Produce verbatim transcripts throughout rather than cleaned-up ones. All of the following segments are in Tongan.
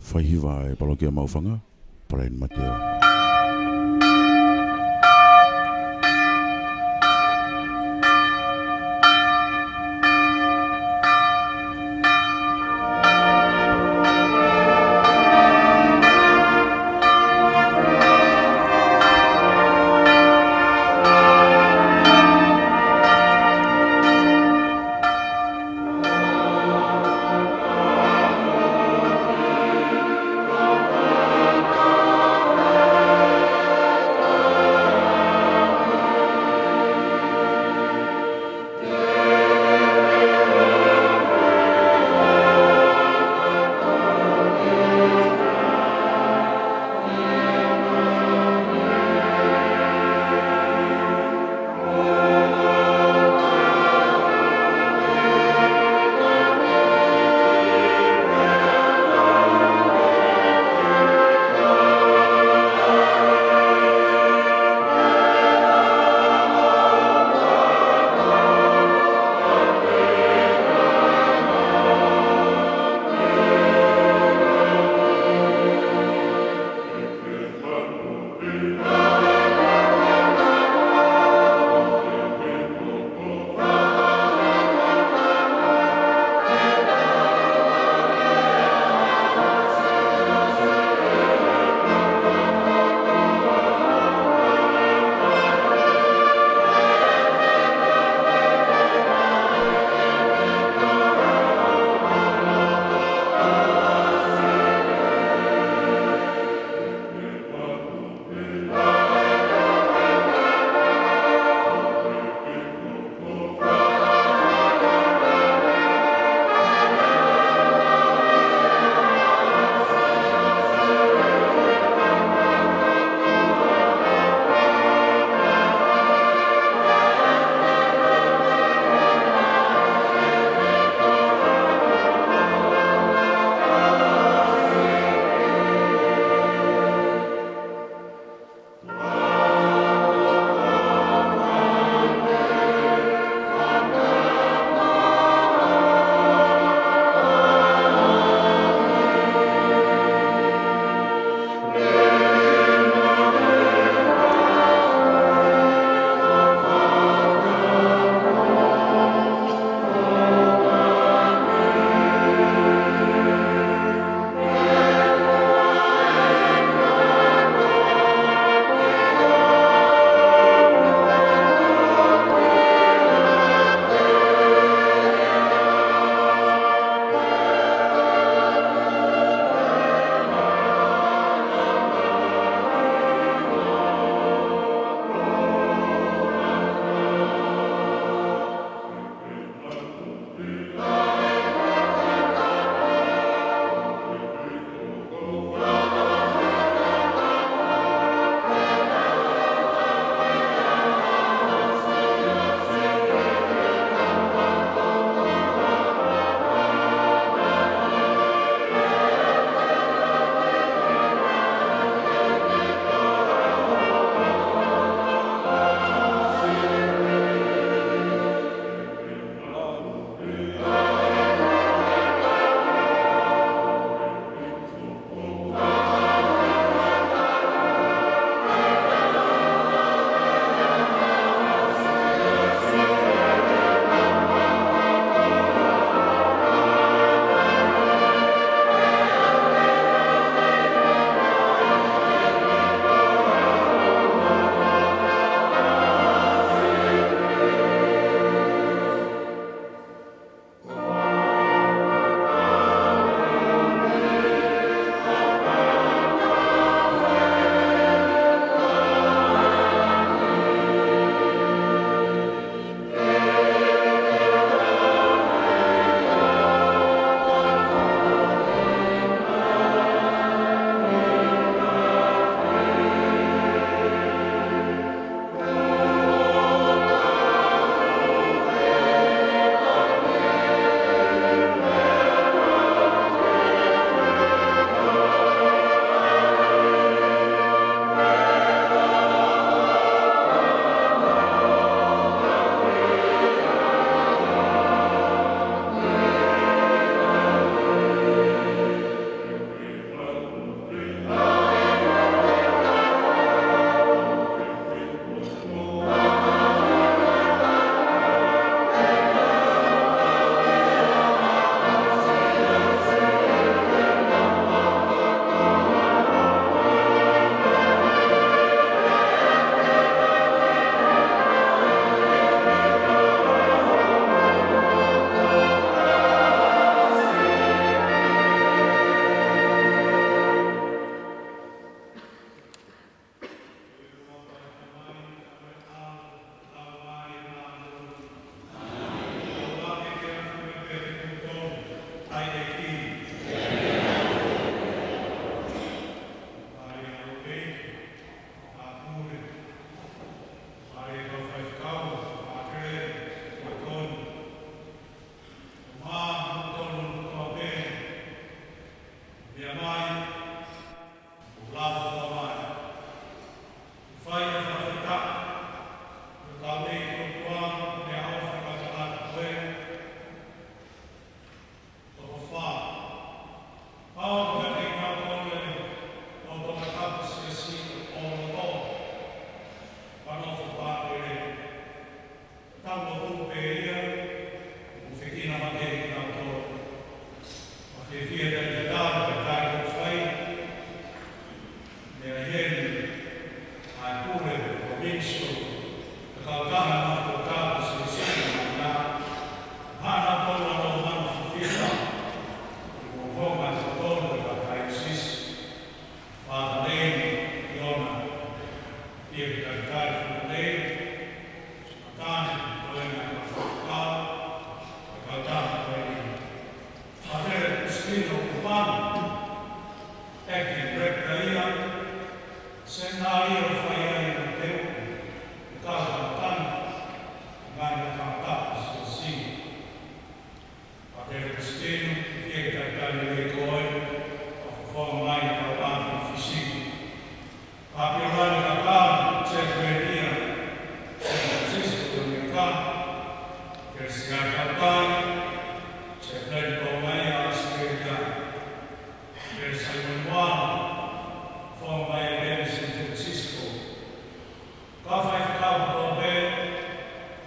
Faihiva ʻa e palokia Maʻufanga, Parain Mateo. Kai, Secretary Tonga ʻi ʻAositelēlia, Pea Simon Wang, Fofoga Fetalai San Francisco, kau faifekau kotoa pē,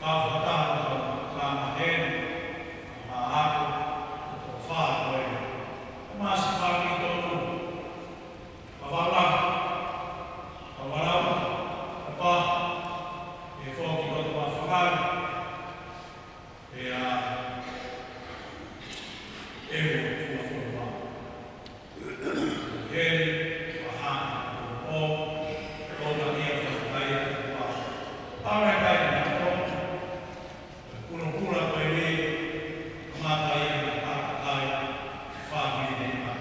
kau fakataha, kau maheni, kau ako, kau fānau, kau masi fāmili tonu, kau vālahi, kau vālau, kau pā, e foki kotoa fānau, pea, e mo, mo, mo, mo. Heli, Faha, o, o, o, na ia Faha, ia Faha. Pau na kai na o, Pulopula ko eni, Mata ia na Faha, kai, Faha, mene, ma.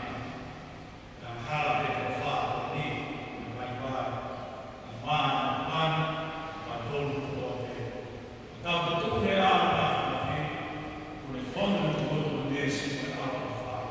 Na hala pe ko Faha, ko ni, na mai, ma, na ma, na ma, na tolu, ko, ko, ko. Tau tutu he ala na Faha, ko ne fono mo tutu ne si ko ala Faha.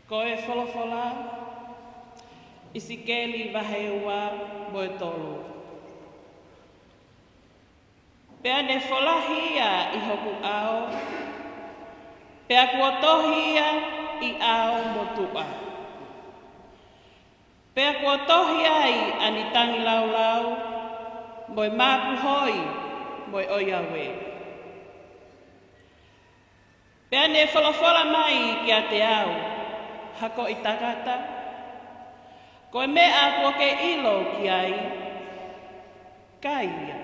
Ko e folofola, ʻIsikeli vahe ua mo e tolu. Pea ne folahi ia ʻi hoku ʻao, pea kuo tohi ia ʻi ʻao motuʻa. Pea kuo tohi ai ʻa e tangilāulau, mo e māpuhoi, mo e ʻoiauē. Pea ne folofola mai kiate au, hakoʻi tangata, ko e meʻa kuo ke ʻilo ki ai, kai ia.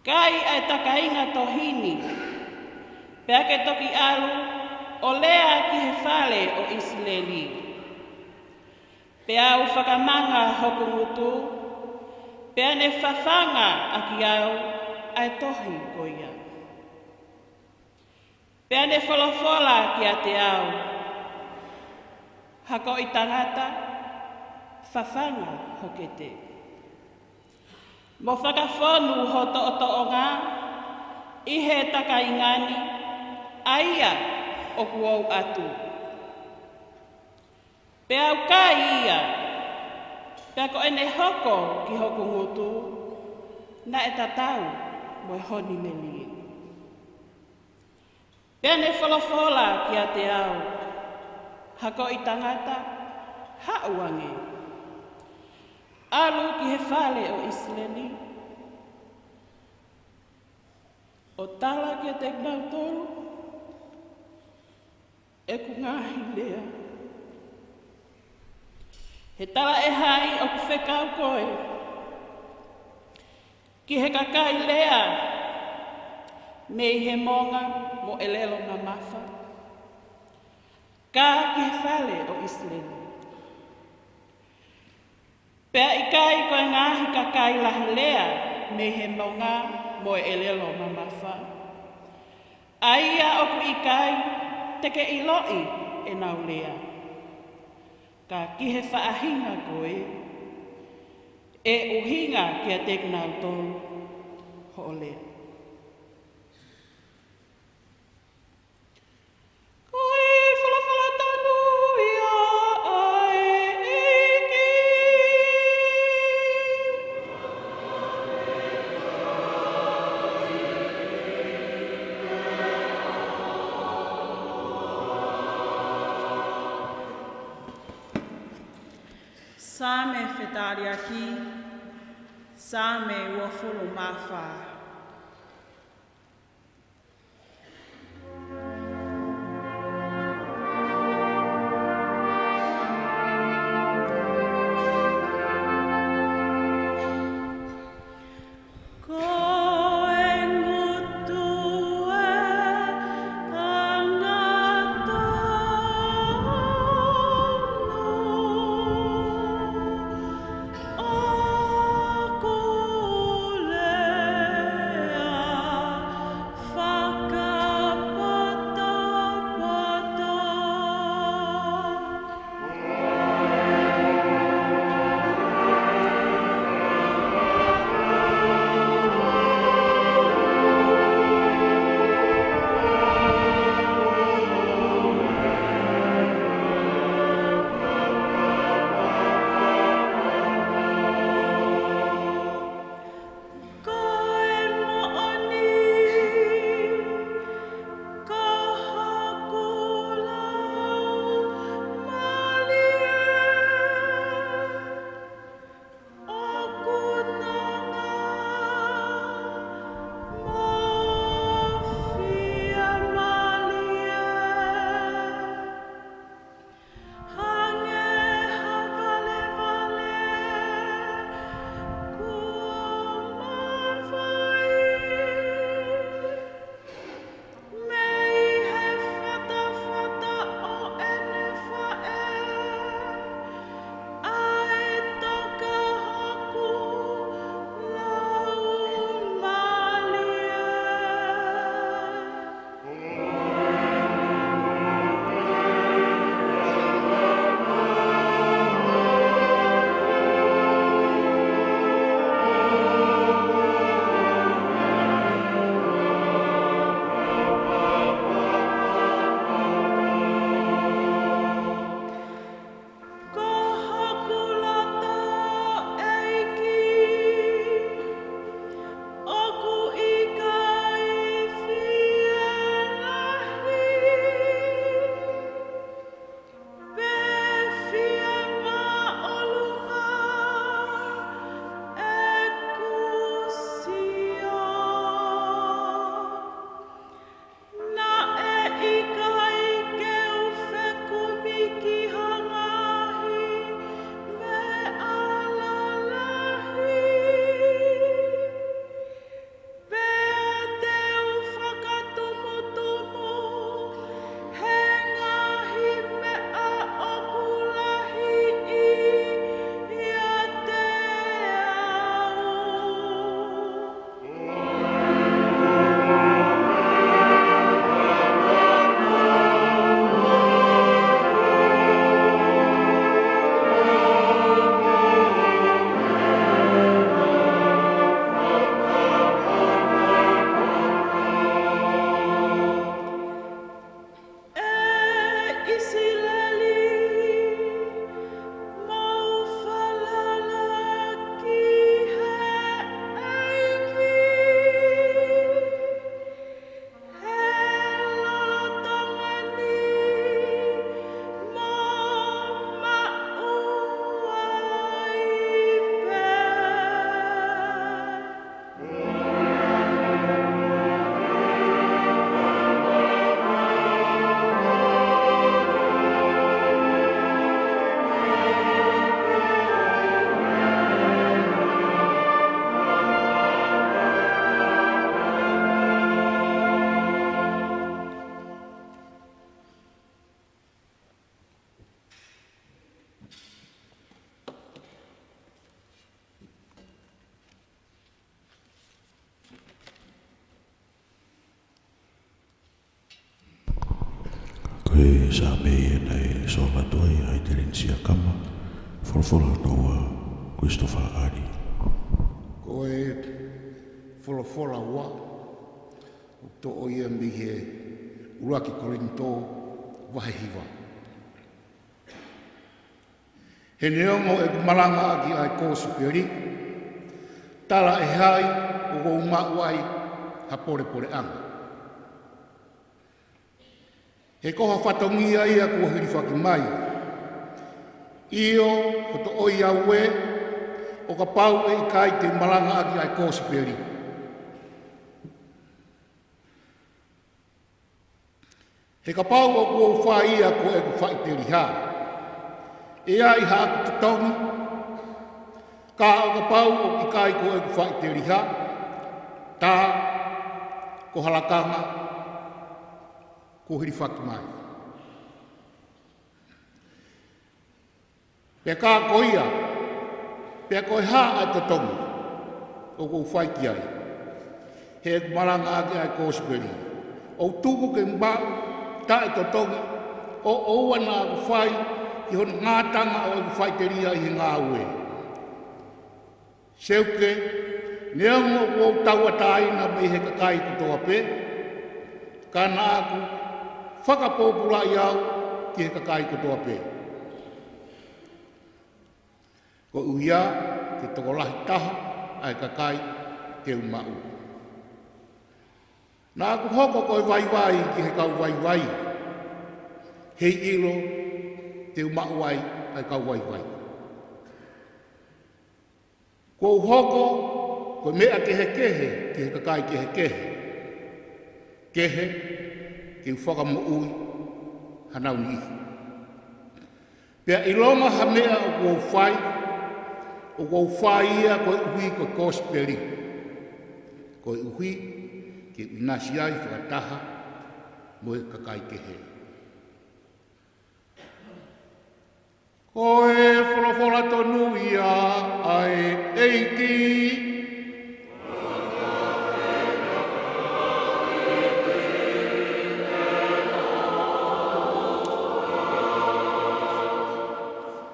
Kai ʻa e takainga tohi ni, pea ke toki ʻalu ʻo lea ki he fale ʻo ʻIsileli. Pea u fakamanga hoku ngutu, pea ne fafanga ʻaki au ʻa e tohi ko ia. Pea ne folofola kiate au, hakoʻi tangata, fafanga ho kete. Mo fakafonu ho toʻotoʻonga ʻi he takainga ni, ʻa ia ʻoku ou ʻatu. Pea u kai ia, pea ko ʻene hoko ki hoku ngutu, naʻe tatau mo e honi melie. Pea ne folofola kiate au, hakoʻi tangata, haʻu ange. ʻAlu ki he fale ʻo ʻIsileli, ʻo tala kiate kinautolu ʻeku ngaahi lea. He talaʻehai ʻoku fekau koe ki he kakai lea mei he monga mo e ʻelelo mamafa, ka ki he fale ʻo ʻIsileli. Pea ʻikai ko e ngaahi kakai lahi lea mei he monga mo e ʻelelo mamafa, ʻa ia ʻoku ʻikai te ke ʻiloʻi ʻenau lea. Ka ki he faʻahinga ko ē, ʻe ʻuhinga kiate kinautolu hoʻo lea. Ko e folofola tonu ia ʻa e ʻEiki. Saame fetaliaki, Saame uofulu mā fā. Ko e ngutu ʻo e tangata ʻoku ʻoku lea Saame ia naʻe sola atu ai ʻa ʻAiteleni Siakama, folofola hono ua, Christopher Ali. Ko e folofola ua, ʻoku toʻo ia mei he ʻUluaki Kolinitō vahe hiva. He neongo ʻeku malangaʻaki ʻa e kosipeli, talaʻehai ʻoku ou maʻu ai ha polepoleʻanga. He ko ha fatongia ia kuo hilifaki mai. ʻIo, ko e toʻo ia ʻe au, ʻo kapau ʻe ʻikai te u malangaʻaki ʻa e kosipeli. He kapau ʻoku ou fai ia ko ʻeku faʻiteliha, ʻe ʻi ai haʻaku totongi, ka ʻo kapau ʻoku ʻikai ko ʻeku faʻiteliha, tā ko ha lakanga kuo hilifaki mai. Pea ka ko ia, pea ko e hā ʻa e totongi ʻoku ou fai ki ai? He ʻeku malangaʻaki ʻa e kosipeli, ʻoku tuku ke maʻu taʻetotongi ʻo ʻoua naʻa ku fai ki hono ngātanga ʻo ʻeku faʻiteliha ʻi he ngāue. Seuke, neongo ʻoku ou tauʻatāina mei he kakai kotoa pē, ka naʻa ku fakapōpulaʻi au ki he kakai kotoa pē, koeʻuhi ke tokolahi taha ʻa e kakai te u maʻu. Naʻa ku hoko ko e vaivai ki he kau vaivai, heiʻilo te u maʻu ai ʻa e kau vaivai. Kuo u hoko ko e meʻa kehekehe ki he kakai kehekehe, kehe ke u fakamoʻui hanau niʻihi. Pea ʻilonga ha meʻa ʻoku ou fai, ʻoku ou fai ia koeʻuhi ko e kosipeli, koeʻuhi ke u ʻinasi ai fakataha mo e kakai kehe. Ko e folofola tonu ia ʻa e ʻEiki.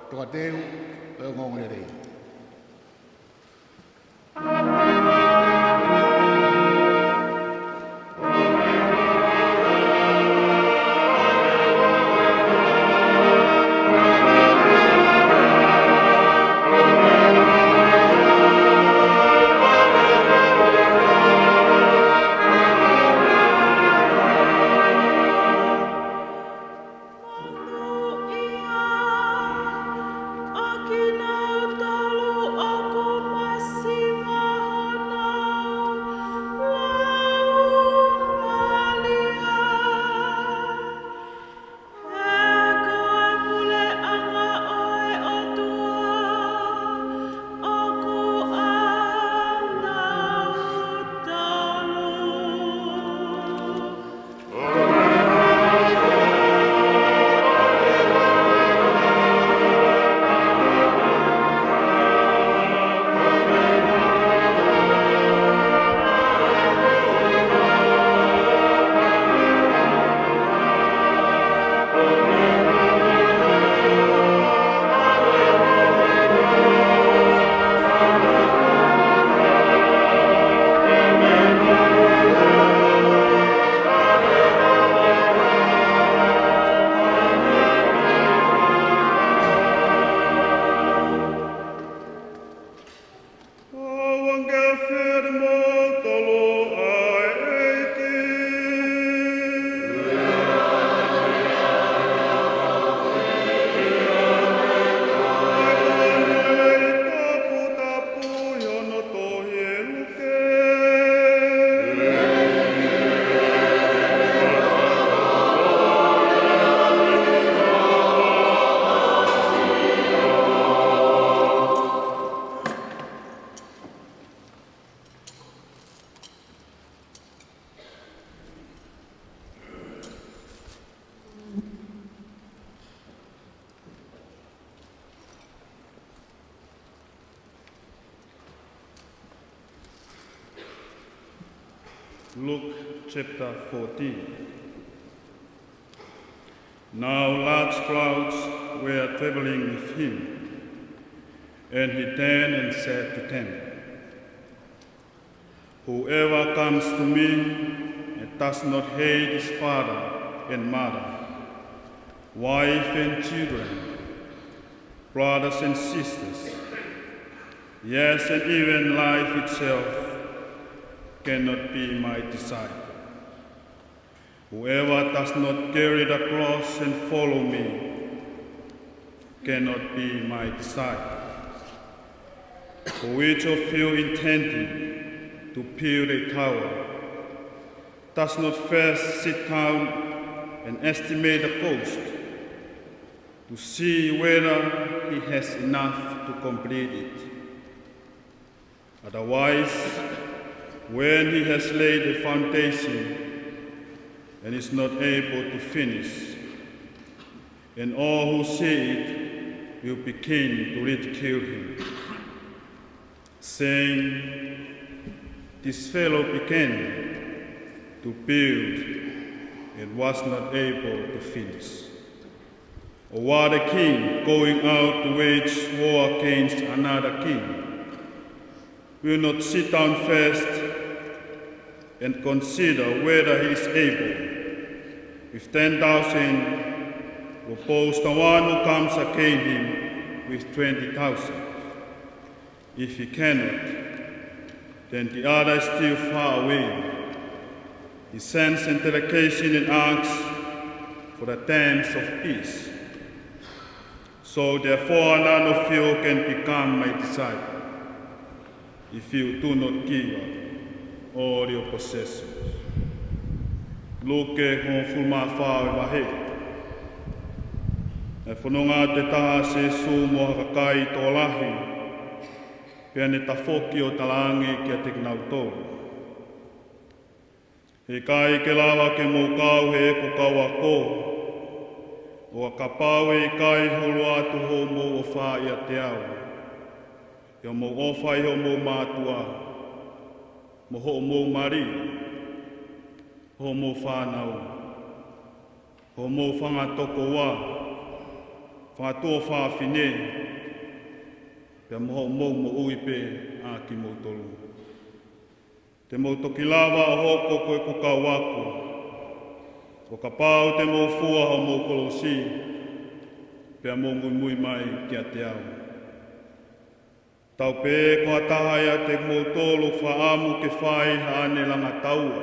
Tokateu, ʻe ongoongolelei. Monūʻia ʻa kinautolu ʻoku masiva honau laumālie. He ko e puleʻanga ʻo e ʻOtua ʻoku ʻanautolu. Luke chapter fourteen. Now large crowds were traveling with him, and he turned and said to them, "Whoever comes to me and does not hate his father and mother, wife and children, brothers and sisters, yes, and even life itself, cannot be my disciple. Whoever does not carry the cross and follow me cannot be my disciple. For which of you intending to build a tower does not first sit down and estimate the cost to see whether he has enough to complete it? Otherwise, when he has laid a foundation and is not able to finish, and all who see it will begin to ridicule him, saying, 'This fellow began to build and was not able to finish.' Or what a king going out to wage war against another king will not sit down first and consider whether he is able, with ten thousand, to oppose the one who comes against him with twenty thousand? If he cannot, then the other is still far away. He sends a delegation and asks for the terms of peace. So therefore none of you can become my disciple if you do not give up all your possessions." Luke hongofulu mā fā ʻo e vahe. Naʻe fononga atu e taha ʻa Sīsū mo ha kakai tokolahi, pea ne tafoki ʻo talaange kiate kinautolu, "He ʻikai ke lava ke mou kau heʻeku kau ako, ʻo kapau ʻe ʻikai hulu atu hoʻomou ʻofa ʻiate au, ʻi hoʻomou ʻofa ʻi hoʻomou mātuʻa, mo hoʻomou mali, hoʻomou fānau, hoʻomou fanga tokoua, fanga tuofāfine, pea mo hoʻomou moʻui pē ʻa kimoutolu. Te mou toki lava ʻo hoko ko ʻeku kau ako, ʻo kapau te mou fua hoʻomou kolosi, pea mou muimui mai kiate au. Tau pehē ko ha taha ʻiate kimoutolu ʻoku fakaʻamu ke fai haʻane langa taua.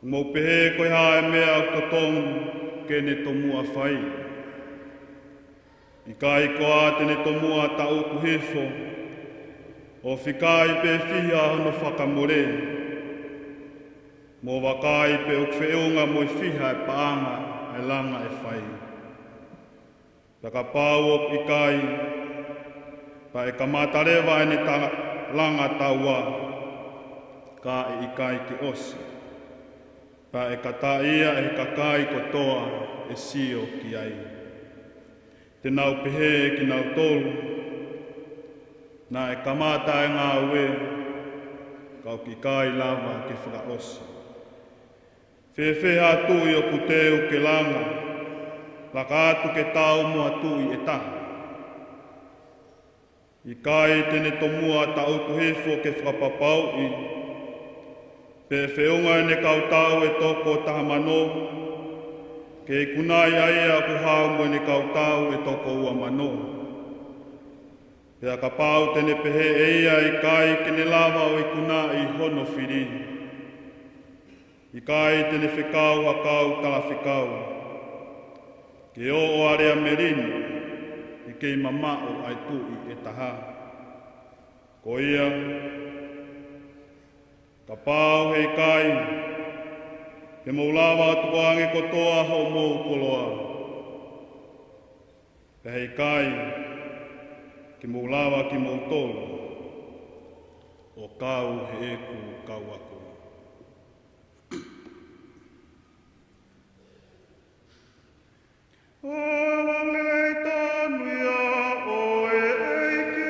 Mou pehē ko e hā e meʻa ʻoku totonu ke ne tomuʻa fai? ʻIkai koā te ne tomuʻa taʻutu hifo, ʻo fikaʻi pe fiha hono fakamole, mo vakai pe ʻoku feʻunga mo e fiha e paʻanga ʻa e langa ʻe fai? Pea kapau ʻoku ʻikai, pea ʻe kamata leva ʻene ta-, langa taua, ka ʻe ʻikai ke ʻosi, pea ʻe kataʻi ia ʻe he kakai kotoa ʻe sio ki ai. Te nau pehē ʻe kinautolu, 'Naʻe kamata e ngāue, ka ʻoku ʻikai lava ke fakaʻosi. Fēfē ha tuʻi ʻoku teu ke langa, laka atu ke tau mo ha tuʻi ʻe taha? ʻIkai te ne tomuʻa taʻutu hifo ke fakapapauʻi pe ʻe feʻunga ʻene kau tau ʻe toko taha mano, ke ikunaʻi ʻa ia ʻoku hao mo ʻene kau tau ʻe toko ua mano? Pea kapau te ne pehē ʻe ia ʻe ʻikai ke ne lava ʻo ikunaʻi hono fili, ʻikai te ne fekau ha kau talafekau ke ō ʻo alea melino, ʻi he kei mamaʻo ʻa e tuʻi ʻe taha? Ko ia, kapau he ʻikai ke mou lava ʻo tukuange kotoa hoʻomou koloa, pea he ʻikai ke mou lava kimoutolu ʻo kau heʻeku kau ako. ʻA e lelei tonu ia ʻo e ʻEiki.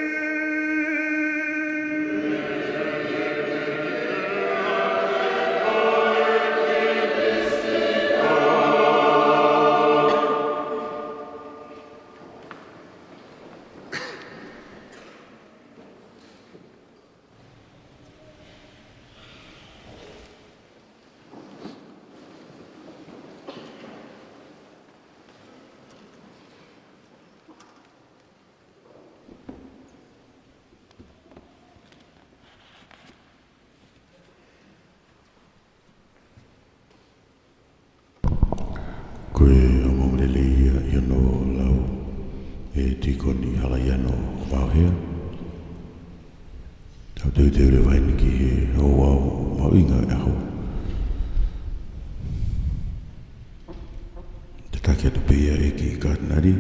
Ko e ongoongolelei ia ʻi hono lau ʻe Tīkoni Halaiano Vaohea. Tau teuteu leva eni ki he ouau mahuʻinga ʻo e ʻaho. Tataki atu pē ia ʻEiki Katinali,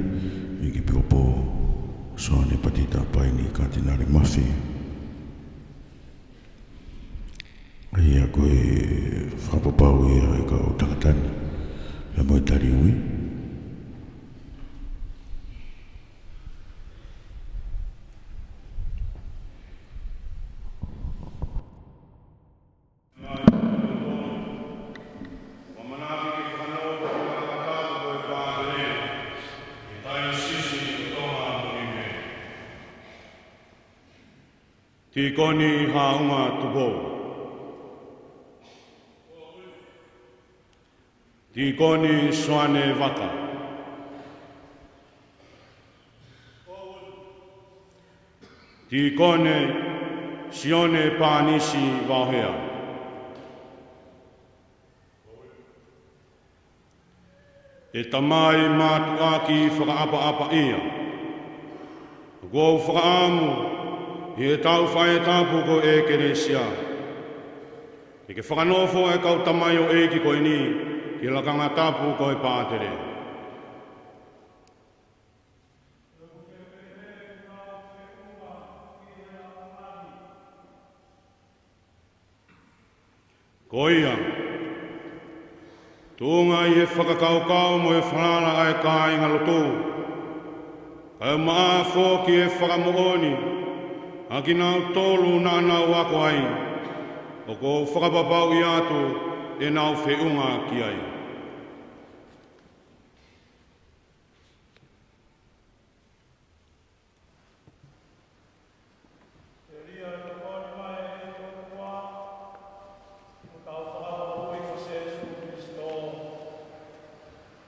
ʻEiki Pikopo Soane Patita Paini Katinali Mafi. ʻA ia ko e fakapapau ia ʻa e kau tangata ni, pea mo e tali ui. Tīkoni Haʻunga Tupou. Tīkoni Soane Vaka. Tīkoni Sione Pānisi Vaohea. ʻE Tamai mātuʻaki fakaʻapaʻapaʻia, ʻoku ou fakaʻamu ʻi heʻetau fai tapu ko e ʻEkelesia, ke ke fakanofo ʻa e kau tamaioʻeiki ko eni ki he lakanga tapu ko e pātele. Ko ia, tuʻunga ʻi he fakakaukau mo e falala ʻa e kāingalotu, kae ʻumaʻā foki e fakamoʻoni ʻa kinautolu naʻa nau ako ai, ʻoku ou fakapapauʻi atu ʻenau feʻunga ki ai. Telia tokoni mai ʻe ʻOtua, ʻo tau Fakamoʻui ko Sēsū Kilisitō,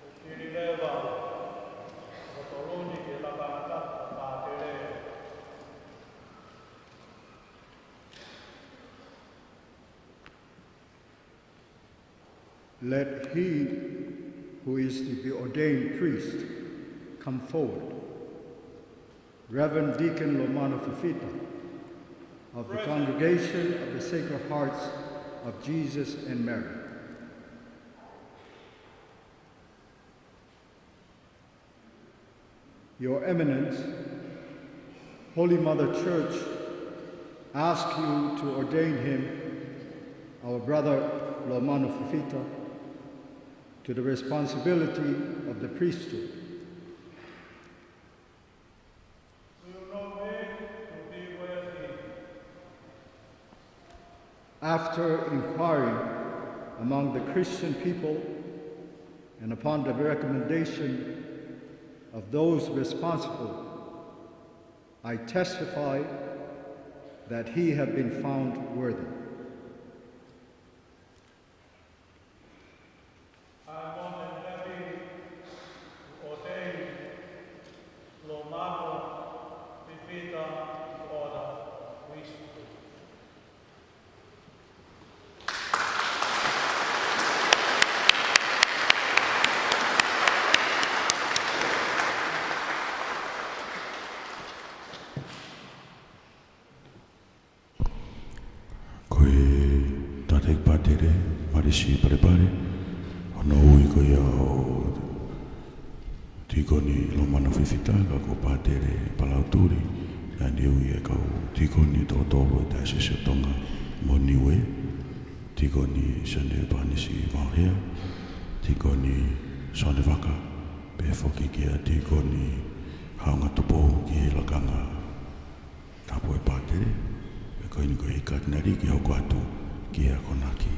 ʻo fili leva ʻo toloni ki he lakanga tapu ʻo e pātele. Let he who is to be ordained priest come forward. Reverend Deacon Lomano Fifita of the Congregation of the Sacred Hearts of Jesus and Mary. Your Eminence, Holy Mother Church asks you to ordain him, our brother Lomano Fifita, to the responsibility of the priesthood. After inquiring among the Christian people and upon the recommendation of those responsible, I testify that he have been found worthy. I'm more than happy to ordain Lomano Fifita to the priesthood. Ko e Tātaki Pātele Malisi Palepale, hono ui ko ia ʻo Tīkoni Lomano Fifita, ka ko Pātele Palautuli, naʻa ne ui e kau tīkoni toko tolu ʻo e Taisesi ʻo Tonga mo Niue, Tīkoni Sione Pānisi Vaohea, Tīkoni Soane Vaka, pehē foki kia Tīkoni Haʻunga Tupou ki he lakanga tapu ʻo e pātele, pea ko eni ko e Katinali ke hoko atu ki he akonaki.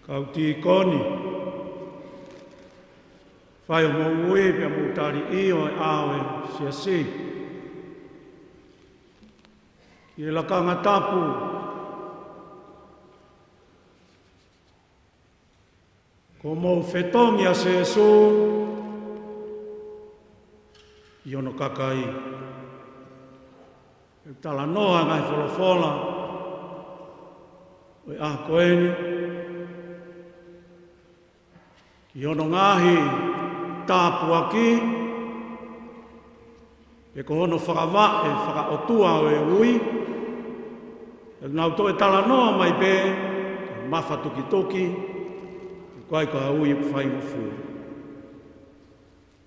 Kau tīkoni, fai hoʻomou ui pea mou tali ʻi he ʻao ʻo e siasi ki he lakanga tapu. Kuo mou fetongi ʻa Sēsū ʻi hono kakai. Talanoa ngaahi folofola ʻo e ʻaho ko eni ki hono ngaahi tāpuaki, pe ko hono fakavaʻe fakaʻotua ʻo e ui. ʻE nau toe talanoa mai pē mafatukituki, ʻoku ʻikai ko ha ui ʻoku faingofua.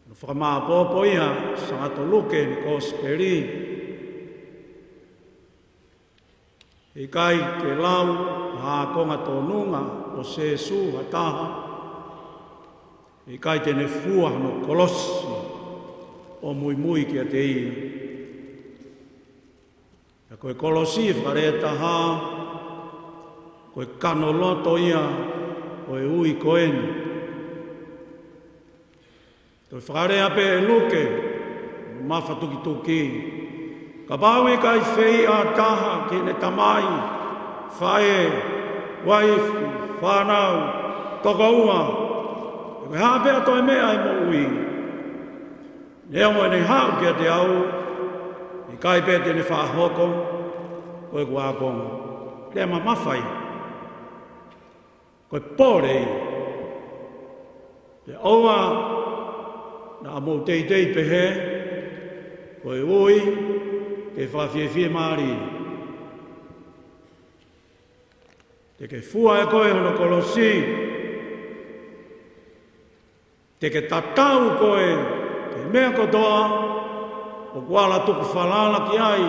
Naʻe fakamāopoopo ia ʻe Sangato Luke ʻi he Kosipeli. ʻE ʻikai ke lau ha ākonga tōnunga ʻo Sēsū ha taha, ʻe ʻikai te ne fua hono kolosi ʻo muimui kiate ia. Ka ko e kolosi, fakalea taha, ko e kanoloto ia ʻo e ui ko eni. Toe fakalea pē ʻe Luke, mafatukituki: Kapau ʻe ʻikai fie ʻā ha taha ki heʻene tamai, faʻē, uaifi, fānau, tokoua, pe ko e hā pē ha toe meʻa ʻi he moʻui, neongo ʻene haʻu kiate au, ʻe ʻikai pē te ne faʻa hoko ko ʻeku ākonga. Lea mamafa ia. Ko e pole ia. Pea ʻoua naʻa mou teitei pehē ko e ui ke fakafiefiemālie. Te ke fua ʻe koe hono kolosi, te ke tatau koe ki he meʻa kotoa ʻoku ala tuku falala ki ai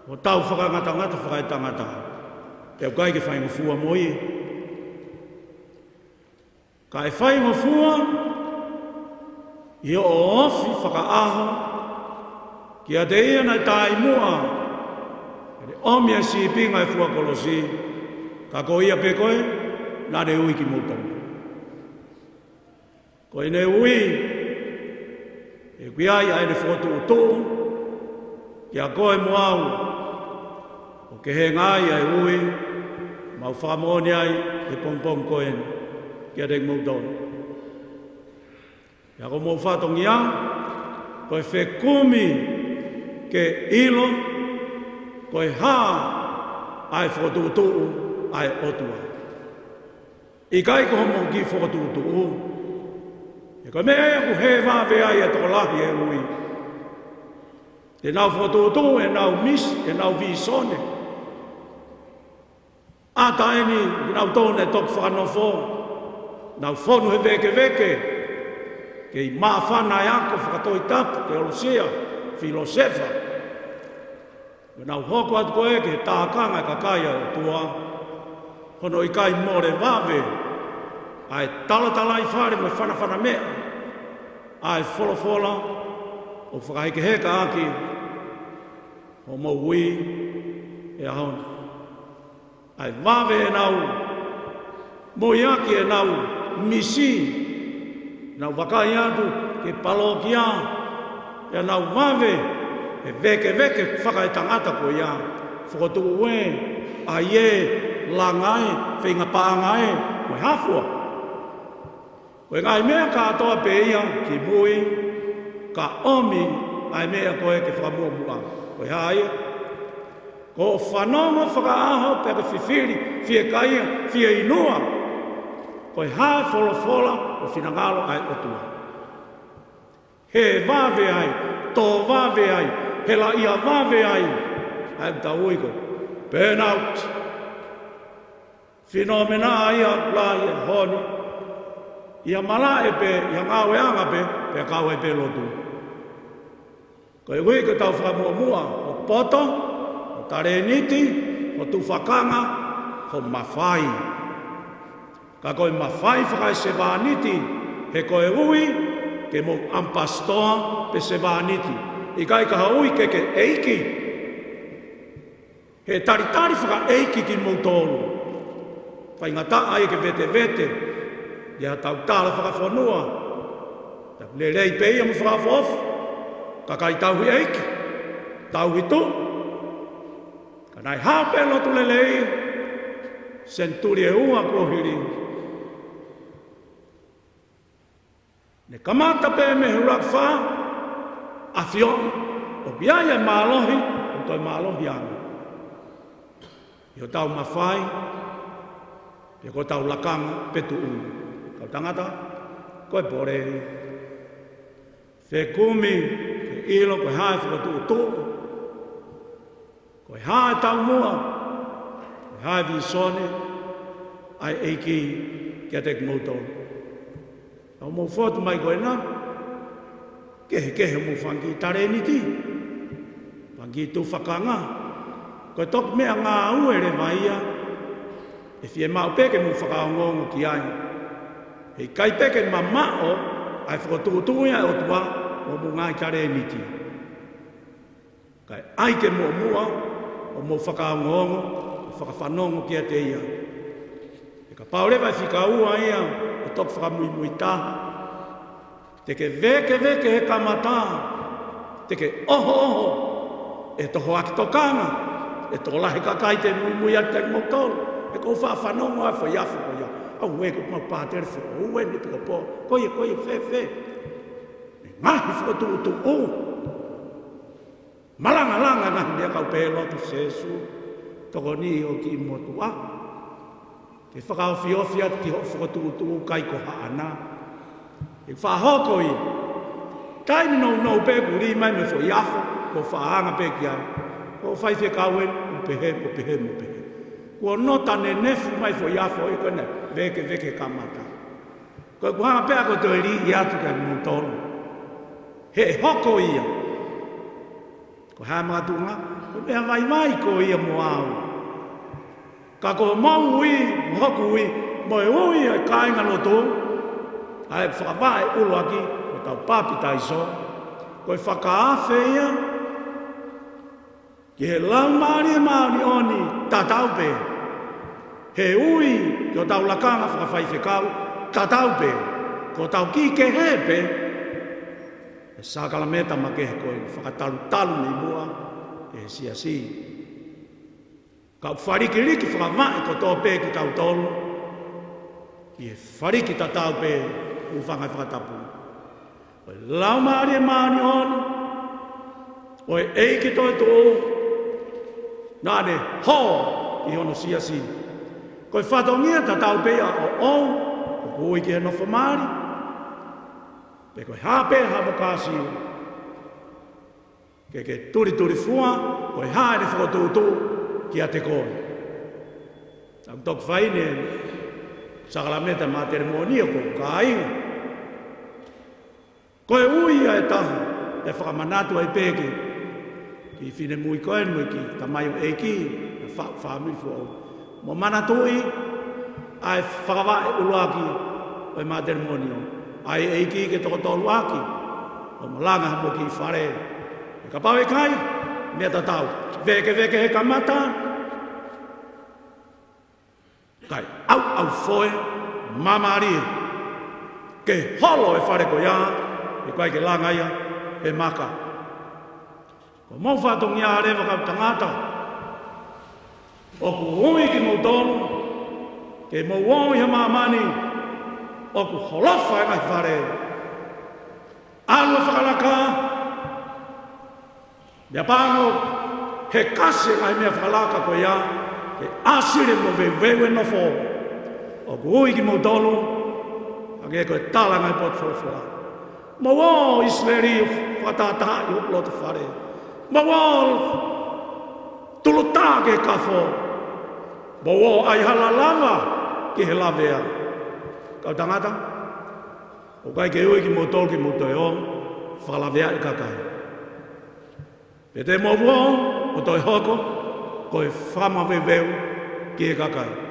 hotau fakangatangata fakaetangata, pea ʻoku ʻikai ke faingofua mo ia. Ka ʻe faingofua ʻi hoʻo ofi fakaʻaho kiate ia naʻe taʻimuʻa, ʻene ʻomi e sīpinga ʻo e fua kolosi, ka ko ia pē ko ē naʻa ne ui kimoutolu. Ko ʻene ui, ʻoku ʻi ai ʻa ʻene fokotuʻutuʻu kiate koe mo au, ʻo ke henga ai ʻa e ui, mau fakamoʻoni ai he pongipongi ko eni kiate kimoutolu. Pea ko homou fatongia, ko e fekumi ke ʻilo ko e hā ʻa e fokotuʻutuʻu ʻa e ʻOtua. ʻIkai ko hoʻomou kiʻi fokotuʻutuʻu. He ko e meʻa ia ʻoku hē vave ai e tokolahi e ui. Te nau fokotuʻutuʻu ʻenau misi, ʻenau vīsone. ʻAta eni kinautolu naʻe toki fakanofo, nau fonu he vēkeveke, kei māfana e ako fakatohitapu, teolosia, filōsefa. Pea nau hoko atu ko ē ki he tākanga e kakai ʻa e ʻOtua, hono ʻikai mole vave ʻa e talatalaifale mo e fanafanameʻa ʻa e folofola ʻoku fakahekeheka ʻaki hoʻomou ui he ʻaho ni. ʻA e vave ʻenau moiaki ʻenau misi, nau vakai atu ki he palokia, pea nau vave he vēkeveke fakaetangata ko ia, fokotuʻu ē, ʻai ē, langa ē, feinga paʻanga ē, mo e hā fua. Ko e ngaahi meʻa kātoa pē ia kimui, ka ʻomi ʻa e meʻa ko ē ke fakamuʻomuʻa. Ko e hā ia? Ko hoʻo fanongo fakaʻaho pea ke fifili, fiekaia, fieinua ko e hā e folofola ʻo e finangalo ʻa e ʻOtua. Hē vave ai, tō vave ai, helaʻia vave ai ʻa e tau ui ko e burnout. Fenōmena ia ʻoku lahi he ʻaho ni, ʻi ha malaʻe pē, ʻi ha ngāueʻanga pē, pea kau ai pē lotu. Koeʻuhi ko ʻetau fakamuʻomuʻa, hoʻo poto, hoʻo talēniti, hoʻo tufakanga, hoʻo mafai. Ka ko e mafai fakaesevāniti, he ko e ui ke mou ʻamipasitoa pe sevāniti. ʻIkai ke ui ke ke ʻeiki. He talitali fakaʻeiki kimoutolu. Faingataʻa ia ke vetevete ʻi ha tautala fakafonua. Tapu lelei pē ia mo fakaʻofoʻofa. Kakai tauhi ʻeiki, tauhi tuʻi. Ka naʻe haʻu pē lotu lelei, senituli ʻe ua kuo hili. Ne kamata pē mei he ʻuluaki fā, ʻafioʻi, ʻOku ʻi ai e mālohi, ʻoku toe mālohi ange ʻi hotau mafai, pe ko hotau lakanga, pe tuʻunga. Kau tangata, ko e pole, fekumi ke ʻilo ko e hā e fokotuʻutuʻu, ko e hā e taumuʻa, ko e hā e vīsone ʻa e ʻEiki kiate kimoutolu. Ka mou fotu mai ko ena, kehekehe homou fanga kiʻi talēniti, fanga kiʻi tufakanga. Ko e toki meʻangāue leva ia ʻe fiemaʻu pē ke mou fakaongoongo ki ai. Heʻikai pē ke mamaʻo ʻa e fokotuʻutuʻu ia ʻa e ʻOtua mo hoʻomou ngaahi talēniti. Kae ʻai ke muʻomuʻa ʻo mou fakaongoongo, ʻo fakafanongo kiate ia. He kapau leva ʻe fika ua ia ʻo toki fakamuimui taha, te ke vēkeveke he kamata, te ke ʻohoʻoho, ʻe tohoaki tokanga, ʻe tokolahi kakai te muimui atu kiate kimoutolu. He ʻoku ou faʻa fanongo ʻa e foʻi afo ko ia. ʻAuē, ko ʻemau pātele foʻou eni, ʻepikopō, ko ia, ko ia, fēfē? Ngaahi fokotuʻutuʻu. Malangalanga ngaahi meʻa, kau pē lotu, Sēsū, tokoni ʻo kiʻi motuʻa ke fakaofiofi atu ki hoʻo fokotuʻutuʻu, ʻikai ko haʻana. ʻE fakahoko ia. Taimi nounou pē kuo lī mai mei he foʻi afo, kuo faʻa anga pē ki ai. Ko e faifekau ē, ʻo pehē, ʻo pehē, ʻo pehē. Kuo nota nenefu mai foʻi afo ē, ko ena, vēkeveke kamata. Ko ʻeku hanga pē ʻaʻaku ʻo toe lī atu kiate kimoutolu. He ʻe hoko ia. Ko e hā e makatuʻunga? Ko e meʻa vaivai ko ia mo au. Ka ko homou ui, mo hoku ui, mo e ui ʻa e kāingalotu, ʻa e fakavaʻe ʻuluaki, ko hotau papitaiso, ko e fakaafe ia ki he Laumālie Māʻoniʻoni, tatau pē. He ui ki hotau lakanga fakafaifekau, tatau pē. Ko hotau kiʻi kehe pē e sākalamēniti makehe ko ē, fakatalutalu mei muʻa ʻe he siasi. Ka ʻoku falikiliki fakavaʻe kotoa pē kitautolu ʻi he faliki tatau pē, hūfanga he fakatapu. Ko e Laumālie Māʻoniʻoni ʻo e ʻEiki toetuʻu, naʻa ne hō ʻi hono siasi. Ko e fatongia tatau pē ia ʻoʻou, ʻoku ui ki he nofo mali, pe ko e hā pē ha vokāsio, ke ke tulitulifua, ko e hā ʻene fokotuʻutuʻu kiate koe. ʻOku toki fai ʻene sākalamēniti Mātelimonia ko e kāinga. Ko e ui ia ʻe taha, ʻe fakamanatu ai pē ki he kiʻi finemui ko eni mo e kiʻi tamaioʻeiki, ʻa e fa-, fāmili foʻou. Mou manatuʻi ʻa e fakavaʻe ʻuluaki ʻo e Mātelimonio. ʻAi ʻeiki ke toko tolu ʻaki, ʻo malanga mo e kiʻi fale. He kapau ʻe ʻikai, meʻa tatau. Vēkeveke he kamata, kae ʻauʻaufoe māmālie ke holo e fale ko ia, ʻikai ke langa ia he maka. Ko homou fatongia leva, kau tangata, ʻoku ui kimoutolu ke mou ō ʻi he māmani ʻoku holofa e ngaahi fale. ʻAlu ʻo fakalaka, meʻapango he kasi e ngaahi meʻa fakalaka ko ia, ke ʻāsili mo veuveu e nofo. ʻOku ui kimoutolu, hangē ko e tala e ngaahi potu folofola. Mou ō ʻIsileli ʻo fakatātaaʻi hoku loto fale. Mou ō tulutā ki he kafo. Mou ō ʻai hala lava ki he lavea. Kau tangata, ʻoku ʻikai ke ui kimoutolu ke mou toe ō fakalaveaʻi kakai. Pea te mou ō ʻo toe hoko ko e fakamaveuveu ki he kakai.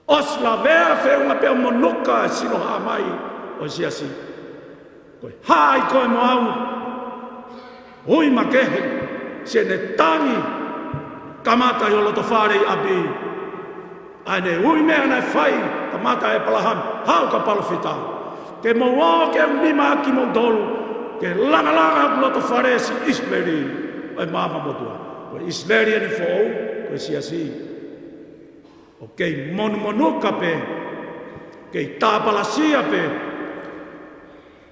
ʻOsi lavea, feʻunga pea mo nuka e sino hā mai ʻo e siasi. Ko e hā ʻi koe mo au, ui makehe, siʻene tangi, kamata ʻi ho loto fale ʻi ʻapi. ʻA ʻene ui meʻa naʻe fai, kamata ʻe ʻĒpalahame, haʻu ka palōfita. Ke mou ō ke u nima kimoutolu, ke langalanga hoku loto fale siʻi ʻIsileli ʻo e maama motuʻa. Ko ʻIsileli eni foʻou, ko e siasi. ʻOku kei monumonuka pē, kei tāpalasia pē,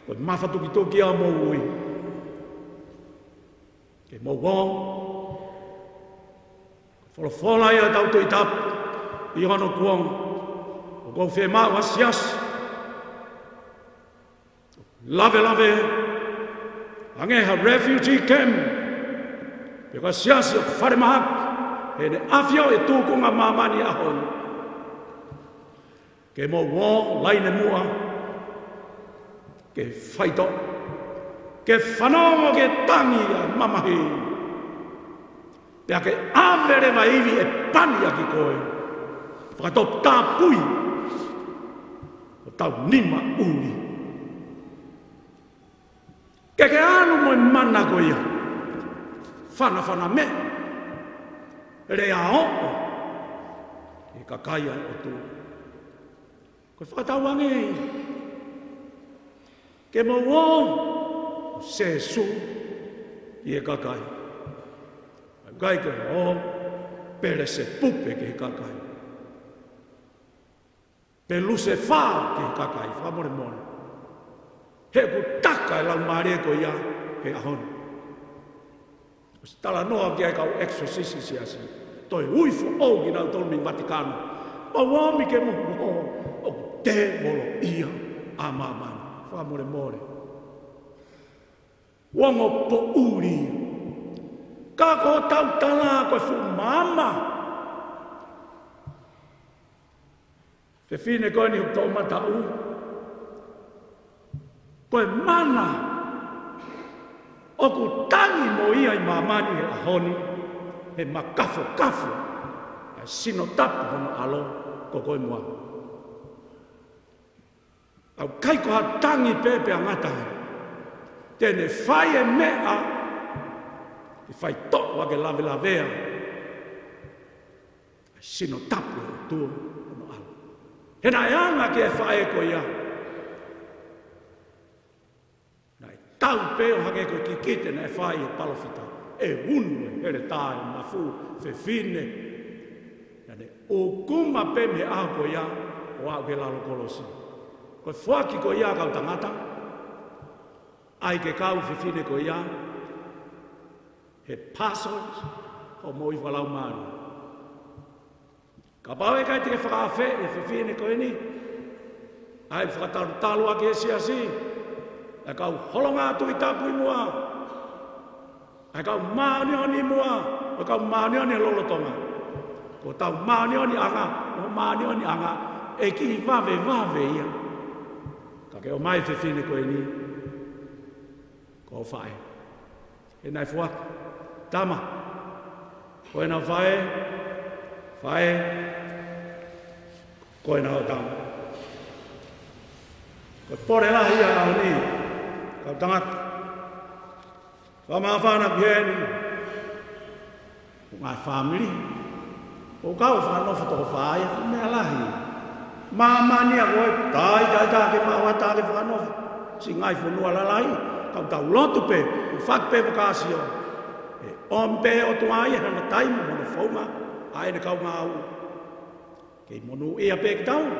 ko e mafatukituki ia homou ui. Ke mou ō, folofola ia ʻa e Tohi Tapu ʻi hono kuonga, ʻoku ou fiemaʻu ha siasi lavelaveʻi ange ha refugee camp, pe ko ha siasi ʻoku falemahaki heʻene ʻafio ʻi he tūkunga māmani ʻaho ni. Ke mou ō, laine muʻa, ke faitoʻo, ke fanongo ki he tangi ʻa e mamahi. Pea ke ʻave leva e ivi ʻe pani ʻaki koe, fakatoputapui hotau nima ʻuli. Ke ke ʻalu mo e mana ko ia, fanafana meʻa, lea ʻoʻo ki he kakai ʻa e ʻOtua. Ko e fakatauange ia. Ke mou ō, Sēsū, ki he kakai. ʻIkai ke ō Pelesepupe ki he kakai, pe Lusefā ki he kakai, fakamolemole. He ʻoku taka e laumālie ko ia he ʻaho ni. ʻOsi talanoa ki ai e kau exorcist ʻi he siasi. Toe ui foʻou kinautolu mei Vatikano. Mou ōmi ke mou ō, ʻoku tēvolo ia ʻa māmani. Fakamolemole. Ongo poʻuli. Ka ko hotau tala ko e fuʻu maama. Fefine ko eni ʻoku toʻomataʻu, ko e mana ʻoku tangi mo ia ʻi māmani he ʻaho ni, he makafokafo ʻa e sino tapu hono ʻAlo ko koe mo au. ʻOku ʻikai ko ha tangi pē pea ngata ai, te ne fai e meʻa ke faitoʻo ʻaki e lavelavea ʻa e sino tapu ʻo e ʻOtua hono ʻAlo. He naʻe anga ki ai e faʻē ko ia, naʻe tau pē ʻo hangē ko e kikite naʻe fai ʻe he palōfita, ʻe unu e heletā ʻi he mafu ʻo e fefine. Naʻa ne ʻūkuma pē mei he ʻaho ko ia ʻo aʻu ki he lalo kolosi. Ko e foaki ko ia, kau tangata, ʻai ke kau e fefine ko ia he puzzle ʻo e moʻui fakalaumālie. Kapau ʻe ʻikai te ke fakaafeʻi e fefine ko eni, ʻai ke fakatalutalu ʻaki e siasi, ʻa e kau holonga Tuʻi Tapu ʻi muʻa, ʻa e kau māʻoniʻoni ʻi muʻa, ʻa e kau māʻoniʻoni he lolotonga. Ko hotau māʻoniʻoniʻanga, ko e māʻoniʻoniʻanga ʻe kiʻi vavevave ia. Ka ke ʻomai e fefine ko eni ko ho faʻē. He naʻe foaki, tama, ko ena ho faʻē, faʻē, ko ena hoʻo tama. Ko e pole lahi ia ʻaho ni, kau tangata. Fakamāfana ki heni. Ko e ngaahi fāmili ʻoku kau fakanofo toko fā ia, meʻa lahi. Māmani ʻa koe, tai, tai, tai, ke maʻu ʻa e taha ke fakanofo. Siʻi ngaahi fonua lalahi, ka tau lotu pē, ʻo faki pē fakasio. ʻE ʻomi pē ʻe he ʻOtua ia hano taimi mo hono founga ʻa ʻene kaungāue. Kei monūʻia pē kitaua.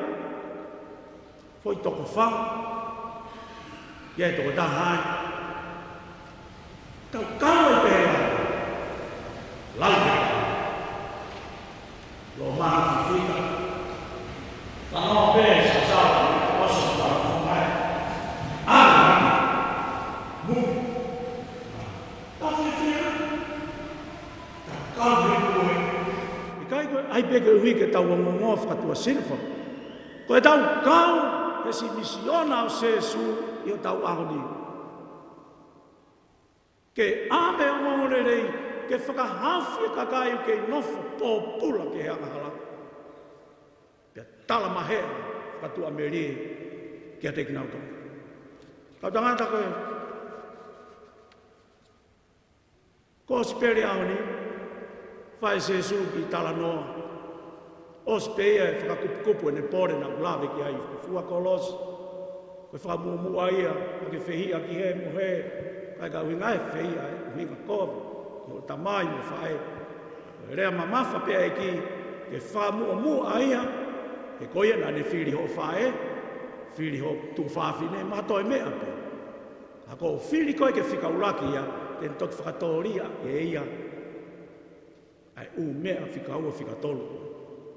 Foʻi toko fā. ʻI ai e toko taha ai. Tau kau ai pē lau. Lau pē. Lo manu fifita. Tano pē sasau. Oso tau mai. Anu. Mu. Tau fifita. Tau kau he kue. ʻIkai ko e ʻai pē ke ui ke tau ongoongo fakatuʻasino. Ko ʻetau kau he siʻi misiona ʻo Sēsū ʻi hotau ʻaho ni. Ke ʻave e ongoongolelei, ke fakahaofi e kakai ʻoku kei nofo pōpula ki he angahala. Pea tala maheʻa fakatuʻamelie kiate kinautolu. Kau tangata ko e Kosipeli ʻaho ni, fai ʻe Sēsū kiʻi talanoa. ʻOsi pē ia e fakakupukupu ʻene pole naʻa ku lave ki ai, fua kolosi. Ko e fakamuʻomuʻa ia, ʻa e fehiʻa ki hē mo hē, ʻikai ke ʻuhinga e fehiʻa, ʻuhinga kovi, ki hoʻo tamai mo e faʻē. Ko e lea mamafa pē ʻa e ʻEiki, ke fakamuʻomuʻa ia, he ko ia naʻa ne fili hoʻo faʻē, fili hoʻo tuofāfine, mo ha toe meʻa pē. Ka ko e fili ko ē ke fika ʻuluaki ia, te ne toki fakatōliʻa ʻe ia ʻa e ʻū meʻa fika ua fika tolu.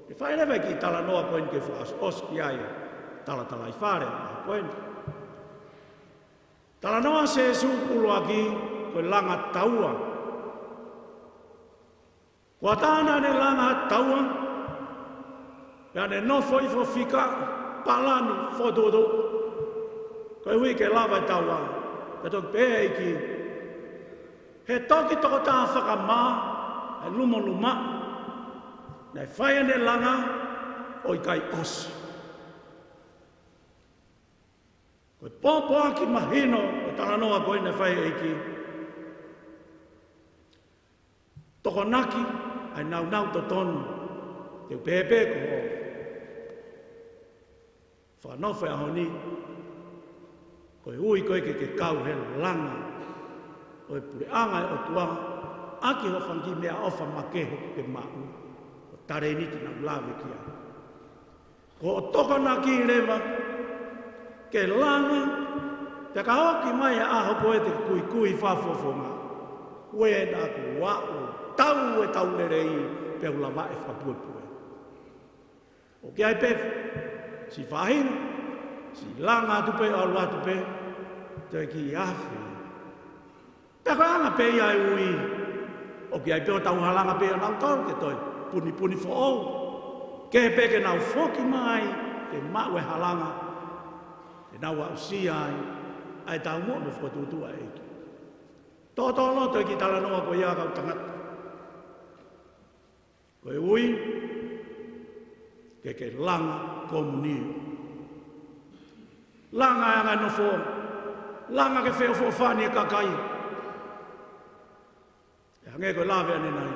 Te fai leva e kiʻi talanoa ko eni ke fakaʻosiʻosi ki ai e talatalaifale ko eni. Talanoa Sēsū ʻuluaki ko e langa taua. Ko ʻAtama naʻa ne langa taua, pea ne nofo hifo fika, palani, fokotuʻutuʻu. Koeʻuhi ke lava e taua, pea toki pehē ʻe he ʻEiki, he toki tokotaha fakamā, he lumolumaʻi, naʻe fai ʻene langa, ʻo ʻikai ʻosi. Ko e pōpoaki mahino ʻo e talanoa ko ē naʻe fai ʻe he ʻEiki. Tokonaki ʻa e nāunau totonu, te u pehē pē ko hoʻo fakanofo he ʻaho ni, koeʻuhi ko ē ke ke kau he langa ʻo e puleʻanga ʻo e ʻOtua, ʻaki hoʻo fanga kiʻi meʻaʻofa makehe ʻoku ke maʻu, ʻo e talēniti naʻa ku lave ki ai. Ko hoʻo tokonaki leva ke langa, pea ka ʻosi mai ʻa e ʻaho ko ē te ke kuikui fakafofonga. Uē naʻa ku aʻu, tau e tau lelei, pea u lava e fakapuepue. ʻOku ʻi ai pē siʻi faʻahinga, siʻi langa atu pē, ʻalu atu pē, toe kiʻi afe. Pea ko e anga pē ia e ui, ʻoku ʻi ai pē hotau halanga pē ʻanautolu ke toe punipuni foʻou. Kehe pē ke nau foki mai, ke maʻu e halanga, ke nau aʻusia ai ʻa e taumuʻa mo e fokotuʻutuʻu ʻa e ʻEiki. Tōtōloto e kiʻi talanoa ko ia kau tangata. Koeʻuhi ke ke langa komunio. Langa e anga e nofo. Langa ke feʻofoʻofani e kakai. ʻE hangē ko e lave ʻanenai.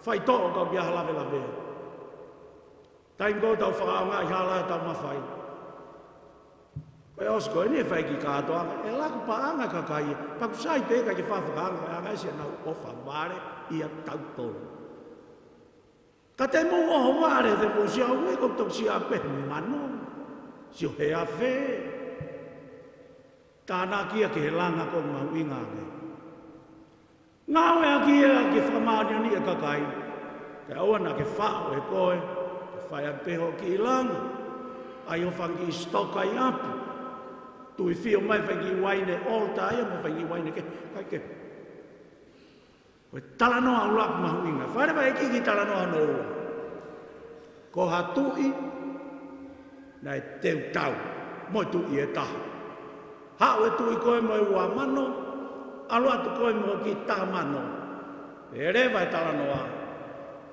Faitoʻo kau ki ha lavelave. Taimi ko ē ʻoku tau fakaʻaongaʻi hala ʻetau mafai. Ko e ʻosi ko eni e fai e kiʻi kātoanga, ʻe laku paʻanga e kakai, pea ʻoku sai pē ʻikai ke fai fakaanga, ʻe anga ʻe siʻa nau ʻofa vale ʻia tautolu. Ka te mou ʻoho vale, te mou sio au ē, ʻoku tau sio au pē he mano, sio he afe. Tānaki ia ki he langa ʻoku mahuʻinga ange. Ngāueʻaki ia ke fakamāʻoniʻoniʻi e kakai. Kae ʻoua naʻa ke faʻo ʻe koe, ke fai atu pē hoʻo kiʻi langa. ʻAi hoʻo fanga kiʻi sitoka ʻi ʻapi. Tuʻi fio mai fanga kiʻi uaine ʻolota ia mo fanga kiʻi uaine kehe, ʻikai ke. Ko e talanoa ʻuluaki mahuʻinga. Fai leva e kiʻi talanoa hono ua. Ko ha tuʻi naʻe teu tau mo e tuʻi ʻe taha. Haʻu e tuʻi ko ē mo e ua mano, ʻalu atu ko ē mo e kiʻi taha mano. Pehē leva e talanoa,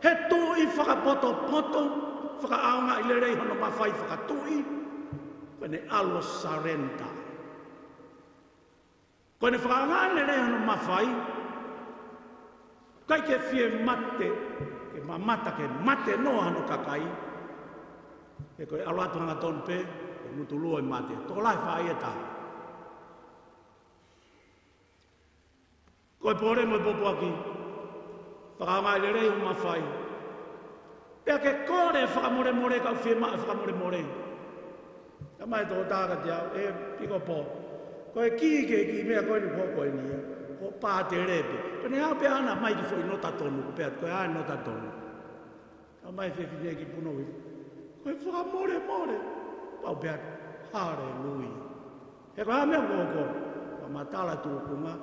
he tuʻi fakapotopoto, fakaʻaongaʻi lelei hono mafai fakatuʻi, ko ʻene ʻalu ʻo surrender. Ko ʻene fakaʻaongaʻi lelei hono mafai, ʻikai ke fie mate, ke mamata ke mate noa hono kakai. He ko e ʻalu atu hangatonu pē, ʻe ngutu lua ʻi mate. Tokolahi faʻa ʻi ai e taha. Ko e pole mo e pōpoaki, fakaʻaongaʻi lelei hoʻo mafai. Pea ke kole fakamolemole ka ʻoku fiemaʻu e fakamolemole. Ka mai tō taka te au, ʻe pīkopo. Ko e kī ki he kiʻi meʻa ko eni ko eni. Ko pātele pē. Ko ʻene haʻu pē ʻana mai ki he foʻi nota tonu, pea ko e ʻai nota tonu. Ka mai fefine ki puno ui. Ko e fakamolemole. Pau pē atu. Haleluia. He ko e hā meʻa ko ē, fakamatala tuʻunga.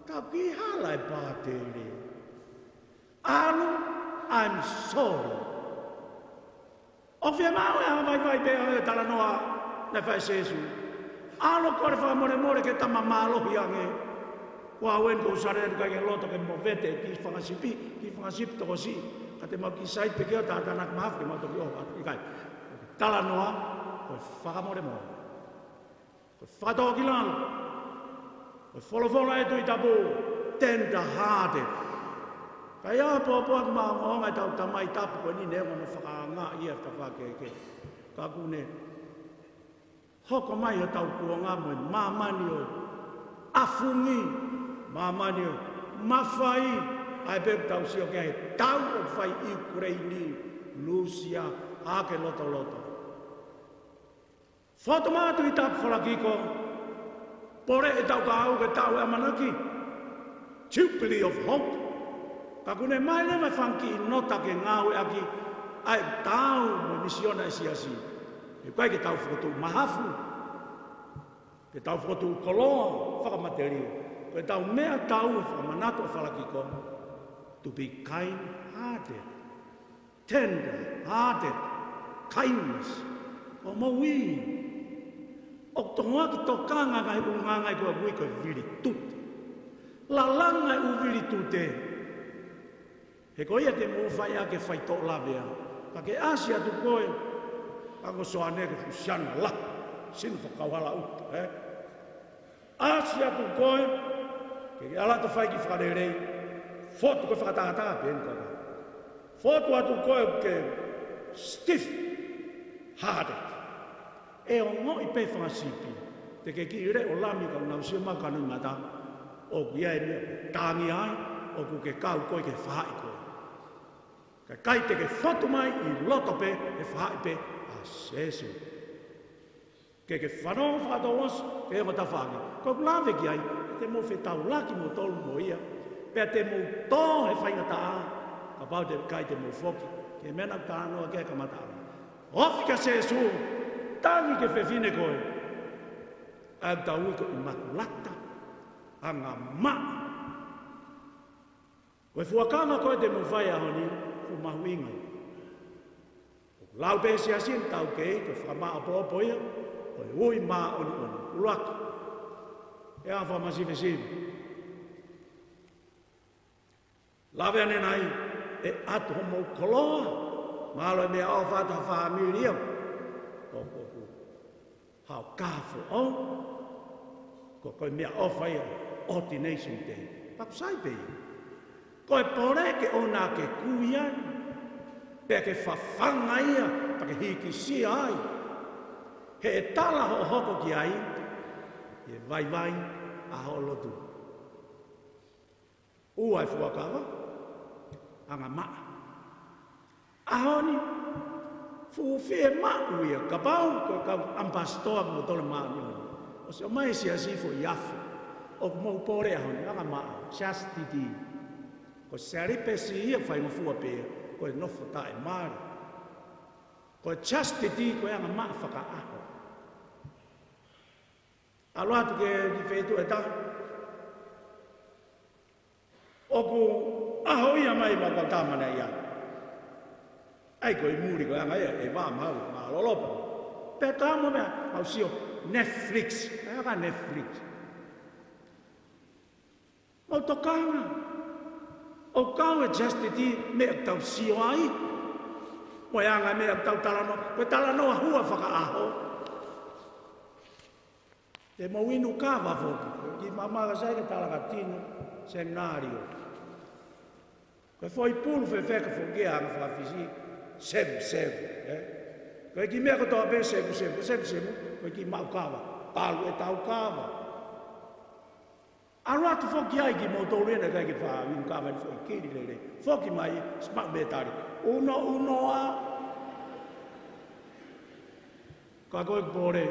Ka ki hala e pātele. ʻAlu, I'm sorry. ʻOku fiemaʻu e anga vaivai pē ʻa e talanoa naʻe fai ʻe Sēsū. ʻAlu ʻo kole fakamolemole ki he tama mālohi ange. Ko au eni ʻoku ou sale atu ʻikai ke loto ke movete e kiʻi fanga sipi, kiʻi fanga sipi tokosiʻi. Ka te mau kiʻi sai pē ke ʻo tātānaki mahafu ke mau toki ʻoho atu ʻikai. Talanoa, ko e fakamolemole. Ko e fakatōkilalo. Ko e folofola ʻa e Tuʻi Tapu, tender hearted. Ka ʻi ai e pōpoaki maʻongoʻonga ʻetau Tamai Tapu ko eni naʻe ʻomi hono fakaanga ia ʻe he tafaʻaki kehekehe. Ka ʻoku ne hoko mai hotau kuonga mo e māmani ʻo e ʻafungi, māmani ʻo e mafai, ʻa ē pē ʻoku tau sio ki ai he tau ʻoku fai ʻi ʻIukuleini, Lūsia, ʻa ke lotoloto. Fotu mai Tuʻi Tapu Falakiko, pole ʻetau kahaʻu ke tau ʻamanaki. Jubilee of Hope. Ka ʻoku ne ʻomai leva e fanga kiʻi nota ke ngāueʻaki ʻa e tau mo e misiona ʻa e siasi. He ʻikai ke tau fokotuʻu mahafu, ke tau fokotuʻu koloa fakamatelie. Ko ʻetau meʻatau he fakamanatu ʻa Falakiko, to be kind-hearted, tender-hearted, kindness. Ko e moʻui. ʻOku tohoaki tokanga ngaahi ʻulungaanga ʻi ko e ui ko e vilitute. Lalanga e ʻū vilitute. He ko ia te mou fai ʻaki e faitoʻo lavea. Ka ke ʻasi atu koe, ka ko Soane ko e fusiana la, sino fakakauhala ʻuta, ē? ʻAsi atu koe, ke ke ʻalu atu fai ki fakalelei, fotu ko e fakatātā pē eni ka. Fotu atu koe ke stiff hearted. ʻE ongoʻi pē fanga sipi, te ke kiʻi leʻo lami ka nau sio mai ka nau mata, ʻoku ʻi ai e meʻa tangi ai, ʻoku ke kau koe ke fahaʻi koe. Ka ʻikai te ke fotu mai ʻi loto pē, ʻe fahaʻi pē ʻa Sēsū. Ke ke fanongo fakatouʻosi, ke ongo tafaʻaki. Ko ʻeku lave ki ai, te mou fetaulaki moutolu mo ia. Pea te mou tō he faingataʻa, kapau te ʻikai te mou foki. Ke meʻa naʻa ku talanoa ki ai kamataʻanga. Ofi kia Sēsū, tangi ki he fefine ko ē. ʻA ia ʻoku tau ui ko e ʻImakulata, angamaʻa. Ko e fuakava ko ē te mou fai he ʻaho ni, fuʻu mahuʻinga. ʻOku lau pē siasi ni taukei, ko e fakamāʻopoʻopo ia, ko e ui māʻoniʻoni, ʻuluaki. ʻE ʻa fakamasivesive. Lave ʻanenai, ʻe ʻatu homou koloa, mahalo e meʻaʻofa atu ha fāmili ia. Ko, ko, ko. Hao kafoʻou, ko, ko e meʻaʻofa ia, ordination day. Pakusai pē ia. Ko e pole ke ʻoua naʻa ke kui ai, pea ke fafanga ia, pea ke hikisia ai. He ʻe tala hoʻo hoko ki ai, ʻe vaivai ʻa hoʻo lotu. Ua e fuakava, angamaʻa. ʻAho ni, fuʻu fiemaʻu ia, kapau ko e kau ʻamipasitoa mo tole māʻoniʻoni. ʻOsi ʻomai e siasi foʻi afi. ʻOku mou pole ʻaho ni, angamaʻa, chastity. Ko e celibacy ia faingofua pē, ko e nofo taʻemali. Ko e chastity, ko e angamaʻa fakaʻaho. ʻAlu atu ki he feituʻu ʻe taha. ʻOku ʻaho ia mai ma ka tama na ia. ʻAi ko e muli ko e anga ia, ʻe vā mau, ma lolopa. Pea tama mea, mau sio Netflix. ʻAi ka Netflix. Mau tokanga. ʻOku kau e chastity meʻa ʻoku tau sio ai. Mo e anga meʻa ʻoku tau talanoa. Ko e talanoa hua fakaʻaho. Te mou inu kava foki, ko e kiʻi mamaga sai ke talanga tino, seminalio. Ko e foʻi pulu fefeka foki ia anga fakafisi, sevu sevu, ē? Ko e kiʻi meʻa kotoa pē sevu sevu, sevu sevu, ko e kiʻi maʻu kava, palu e tau kava. ʻAlu atu foki ai kimoutolu ena ʻikai ke fai inu kava ni foʻi kili lele. Foki mai, siʻi maʻu mētali. Uno, uno a. Ka ko e pole,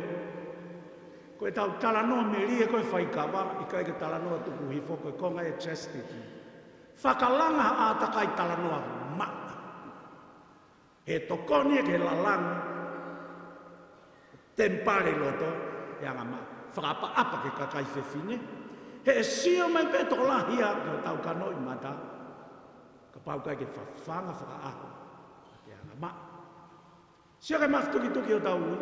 ko e tau talanoa melie ko e faikava, ʻikai ke talanoa tuku hifo ko e konga e chastity. Fakalanga ha ʻātakai talanoa maʻa. He tokoni ia ke lalanga, temipale loto, ʻe angamaʻa. Fakaʻapaʻapa ki he kakai fefine. He ʻe sio mai pē tokolahi ia ki hotau kanoʻi mata. Kapau ʻikai ke fafanga fakaʻaho, ʻe angamaʻa. Sio ki he mafatukituki ʻo tau ui.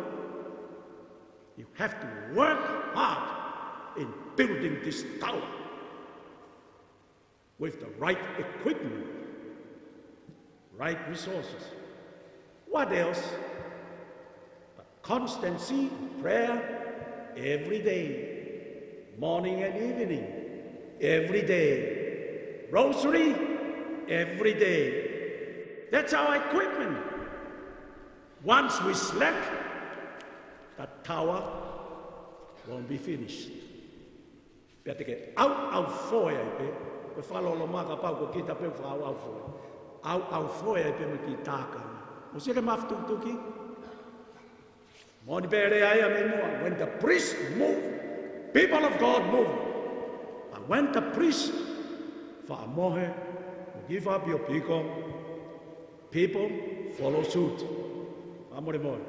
You have to work hard in building this tower with the right equipment, right resources. What else? But constancy, prayer, every day. Morning and evening, every day. Rosary, every day. That's our equipment. Once we slack, the tower won't be finished. Pea te ke ʻauʻaufoe ai pē, ko e fakaloloma kapau ko kita pē ʻoku fakaʻauʻaufoe. ʻAuʻaufoe ai pē mo e kiʻi tākanga. Mou sio ki he mafatukituki. Moʻoni pē lea ia mei muʻa. When the priest move, people of God move. But when the priest Fakamohe, mo ki fakapiopiko, people follow suit. Fakamolemole.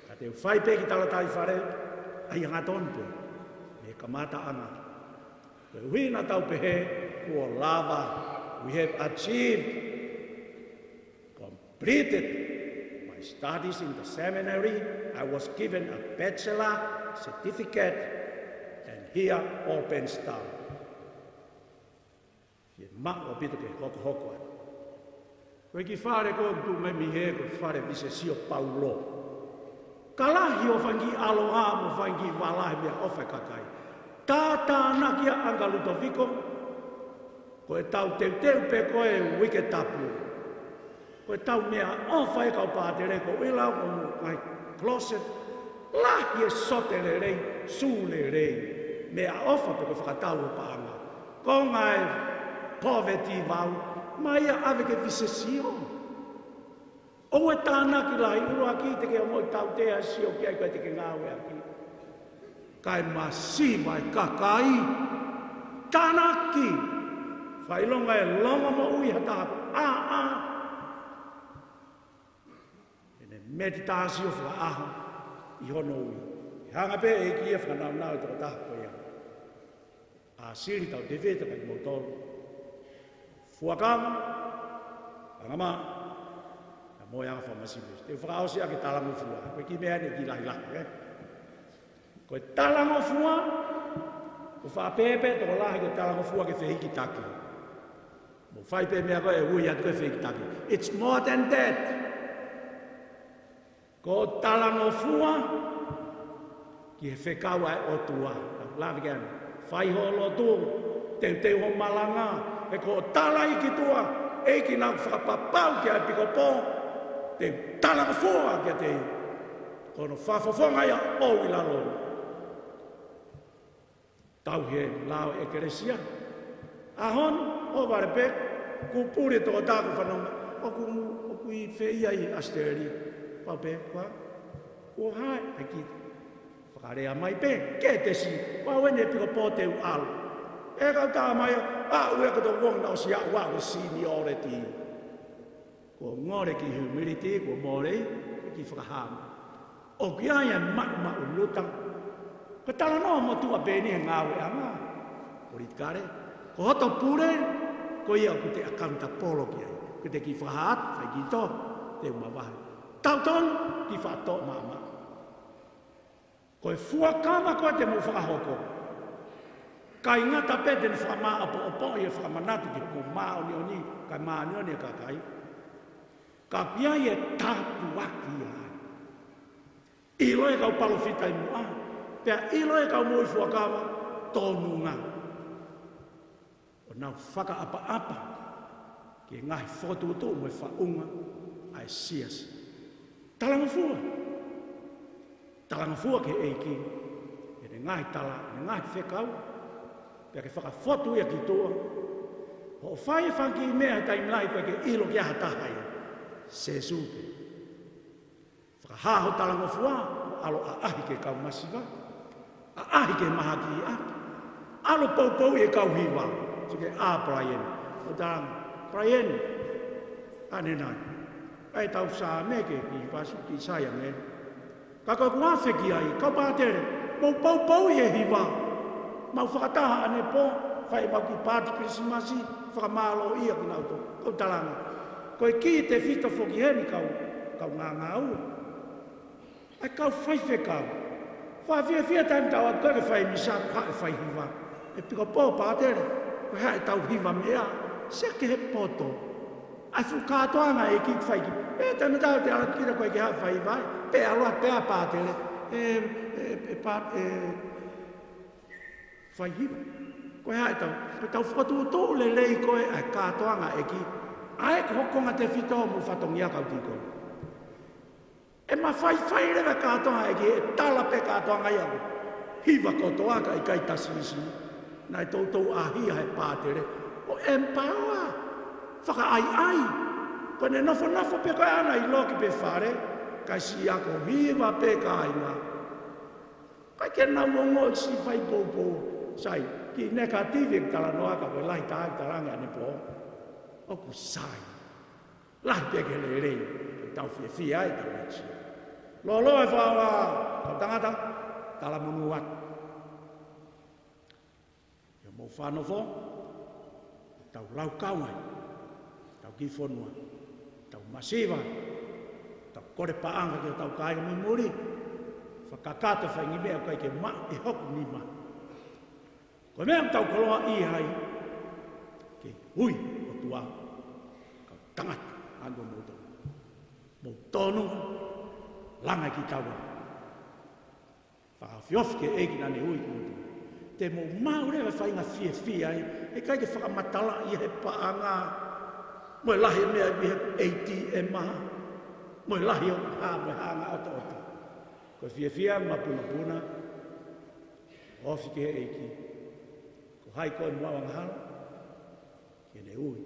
Ka te u fai pē ki Talataifale, ʻa ia hangatonu pē, mei he kamataʻanga. Koeʻuhi naʻa tau pehē, kuo lava, we have achieved, completed my studies in the seminary. I was given a bachelor certificate, and here opens down. Fie maʻu ʻaupito ke hokohoko ai. Ko e kiʻi fale ko ē ʻoku tuʻu mai mei hē ko e fale Visesio Paulo. Ka lahi hoʻo fanga kiʻi ʻaloʻofa mo e fanga kiʻi vālahi meʻaʻofa ʻa e kakai. Tātānaki ʻa ʻAngalutoviko, ko ʻetau teuteu pē ko e Uike Tapu. Ko ʻetau meʻaʻofa ʻa e kau pātele ko ʻilo ko e ngaahi closet, lahi e sote lelei, sū lelei, meʻaʻofa pē ko e fakatau ʻo e paʻanga. Ko e ngaahi poverty vau, mai ia ʻave ki he Visesio. ʻOua ʻe tānaki lahi, ʻuluaki te ke ongoʻi tautea, sio ki ai ko ē te ke ngāueʻaki. Kae masiva e kakai, tānaki, fakaʻilonga e longomoʻui ha taha, ʻā, ʻā. ʻEne meditation fakaʻaho ʻi hono ui. ʻE hanga pē ʻe he ʻEiki ia ʻo fakanaunau e tokotaha ko ia. ʻĀsili tautefito kimoutolu. Fuakava, angamaʻa, pea mo e anga fakamasiva. Te u fakaʻosi ʻaki e talangofua. Ko e kiʻi meʻa eni kiʻi lahilahi, ē? Ko e talangofua, ʻoku faʻa pehē pē tokolahi ko e talangofua ki he fehikitaki. Mou fai pē meʻa ko ē ʻe ui atu ko e fehikitaki. It's more than that. Ko e talangofua ki he fekau ʻa e ʻOtua. Lave ki ai. Fai hoʻo lotu, teuteu hoʻo malanga, he ko e tala ia ki tuʻa, ʻEiki naʻa ku fakapapau ki ai ʻa e ʻepikopō, te u talangofua kiate ia. Ko hono fakafofonga ia ʻoʻou ʻi lalo. Tauhi e lao ʻa e ʻEkelesia. ʻAho ni, ʻo vale pē, kuo puli e tokotaha ko e fanongo, ʻoku, ʻoku ʻi fē ia ʻi ʻAositelēlia. Pau pē, kuo, kuo hae, pe ki, fakalea mai pē, ke te si, kuo ʻave ʻene ʻepikopō te u ʻalu. ʻE kau tā mai, ʻa, ʻoua ko e tō kuonga naʻe ʻosi ʻaʻu ʻa e seniority. Kuo ngole ki humility, kuo mole, ki fakahā mai. ʻOku ʻi ai e maʻumaʻuluta. Ko e talanoa motuʻa pē eni he ngāueʻanga politikale. Ko hoto pule, ko ia ʻoku te accountable ki ai. Ko e te kiʻi fakahā atu, fai kiʻi tō, te u mavahe. Tautonu, kiʻi faʻa tō maʻamaʻa. Ko e fuakava ko ē te mou fakahoko. ʻIkai ngata pē te ne fakamāʻopoʻopoʻi e fakamanatu ki hoʻomou māʻoniʻoni, kae māʻoniʻoni e kakai. Ka ʻoku ʻi ai e tāpuaki ai. ʻIlo e kau palōfita ʻi muʻa. Pea ʻilo e kau moʻui fuakava, tōnunga. ʻO nau fakaʻapaʻapa ki he ngaahi fokotuʻutuʻu mo e faʻunga ʻa e siasi. Talangofua. Talangofua ki he ʻEiki. ʻEne ngaahi tala, ʻene ngaahi fekau. Pea ke fakafotu ia ki tuʻa. Hoʻo fai e fanga kiʻi meʻa he taimi lahi ʻoku ʻikai ke ʻilo ki ai ha taha ia. Sēsū pē. Fakahā hoʻo talangofua, ʻo ʻalu ʻaʻahi ki he kau masiva, ʻaʻahi ki he mahakiʻi ʻapi, ʻalu poupouʻi e kau hiva, sio ki ai Brian, ʻo talanga, Brian, ʻanenai, ʻa e tau Saame ke ki vasu ki Saiame. Ka ko ʻeku afe ki ai, kau pātele, mou poupouʻi e hiva, mau fakataha ʻanepō, fai mau kiʻi paati Kilisimasi, fakamālōʻia kinautolu, kau talanga. Ko e kiʻi tefito foki heni kau, kau ngāngāue. ʻA e kau faifekau. Fakafiefia taimi tau atu ko ē ke fai misa, ko e hā e fai hiva. ʻEpikopō, pātele, ko e hā e tau hiva meʻa, sio ki he poto. ʻA e fuʻu kātoanga ʻa e ʻEiki ʻoku fai ki. Pea taimi tau te ala atu ki ai ko e hā e fai hiva, pea ʻalu atu pē ʻa pātele. ʻE, ʻe, ʻe pā, ʻe, fai hiva. Ko e hā e tau, ko e tau fokotuʻutuʻu lelei ko ē ʻa e kātoanga ʻa e ʻEiki. ʻA ē ko hono konga tefito mo e fatongia kau tīkoni. ʻE mafaifai leva e kātoanga ʻa e ʻEiki, ʻe tala pē kātoanga ia. Hiva kotoa ka ʻikai tasiisi. Naʻe toutou ʻaʻahi ʻa e pātele. ʻO empower. Fakaʻaiʻai. Ko ʻene nofonofo pē ko ē ʻana ʻi loki pe fale. Kae siʻi ako hiva pē kāinga. ʻIkai ke nau ongoʻi siʻi fai poupou. Sai. Kiʻi negative e talanoa ka ko e lahi taha ʻi talaange ʻanepō. ʻOku sai. Lahi pē ke lelei. Ke tau fiefia ai, tau eti. Lōloa e fakaʻaonga, kau tangata, talamonū atu. ʻIo, mou fanofo, tau laukau ai, tau kiʻi fonua, tau masiva, tau kole paʻanga ki hotau kāinga mei muli, fakakakato e faʻahinga meʻa ʻoku ʻikai ke maʻu ʻe hoku nima. Ko e meʻa ʻoku tau koloaʻia ai, ke ui ʻOtua, kau tangata, ango mou tau. Mou tonu, langa ki taua. Fakaofiofi ki he ʻEiki naʻa ne ui kimoutolu. Te mou maʻu leva e faʻahinga fiefia ai, ʻikai ke fakamatalaʻi ia he paʻanga, mo e lahi e meʻa ʻi he ʻeiti e maha, mo e lahi ʻo e hā, mo e hā ngaahi ʻotoʻoto. Ko e fiefia mapunopuna, ofi ki he ʻEiki. Ko hai koe mo au angahala, ke ne ui,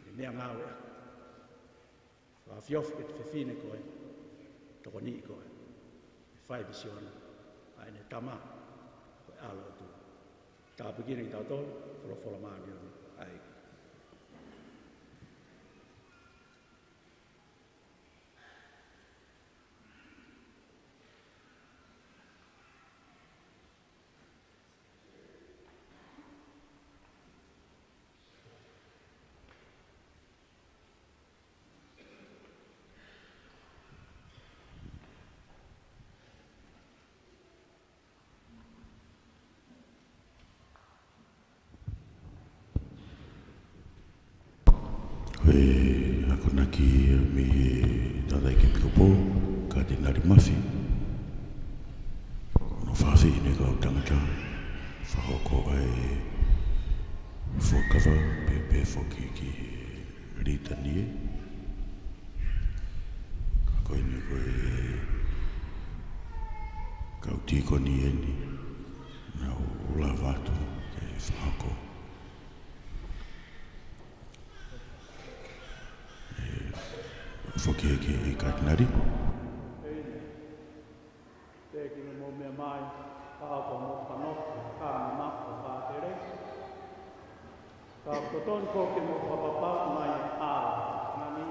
ke ne ngāueʻaki. Fakaofiofi ki he fefine ko ē, tokoniʻi ko ē, ʻe fai misiona ʻa ʻene tama, ko e ʻAlo ʻo e ʻOtua. Tāpuekina kitautolu, folofola māʻoniʻoni ʻa e ʻEiki. Ko e akonaki mei he tangataʻeiki ʻEpisikopō, Katinali Mafi. Ko hono fakaafeʻi ʻeni kau tangata, fakahoko ʻa e fuakava, pehē pē foki ki he litania. Ka ko eni ko e kau tīkoni eni, naʻa nau lava atu ke fakahoko. ʻE, foki ki he Katinali. Tēkina mo meʻa mai, ka ʻoku mou fanofo, ka mou mafo pātele. Ka ʻoku totonu foki ke mou fakapapauʻi mai ʻa e ʻAlo, nani,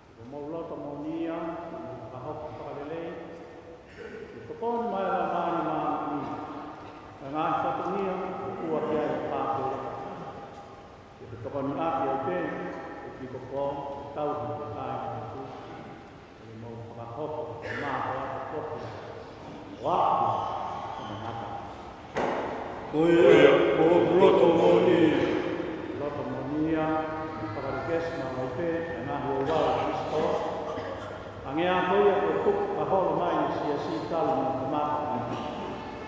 ʻoku mou loto moʻoni ia, mo fakahoko fakalelei, ke tokoni mai ʻa e Laumālie Māʻoniʻoni, ʻa e ngaahi fatongia, ʻoku ʻoatu ai ʻa e pātele. Ke tokoniʻaki ai pē, ʻEpisikopō, tau ki he kāinga ʻo e ʻOtua. ʻE mau fakahoko, mātuʻaki foki, ʻo aʻu ki he tangata. Ko ia, ko hoku loto moʻoni. Loto moʻoni ia, ʻi he fakalekesi maʻu ai pē, ʻa e ngaahi ouau ʻa Kalaisi. Hangē ko ia ko e tukufakaholo mai ʻa e siasi talu mei he kamata.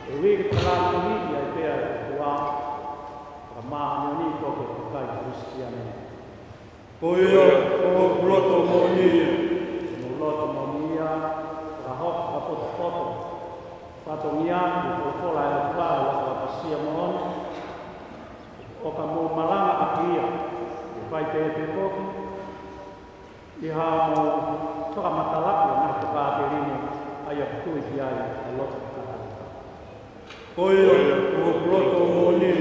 ʻE ui ke fakalāngilangiʻi ai pē ʻa e ʻOtua, fakamāʻoniʻoniʻi foki ʻa e kakai Kalisitiane. Ko ia, ko hoku loto moʻoni. Mo e loto moʻoni ia, fakahoko fakapotopoto fatongia ʻi he folofola ʻa e ʻOtua ʻo e lakapasia moʻoni. ʻO ka mou malangaʻaki ia, ʻe fai pehē pē foki, ʻi haʻamou fakamatalaʻi ʻa e ngaahi tokāteline, ʻa ia ʻoku tui ki ai ʻa e lotu Katolika. Ko ia, ko hoku loto moʻoni.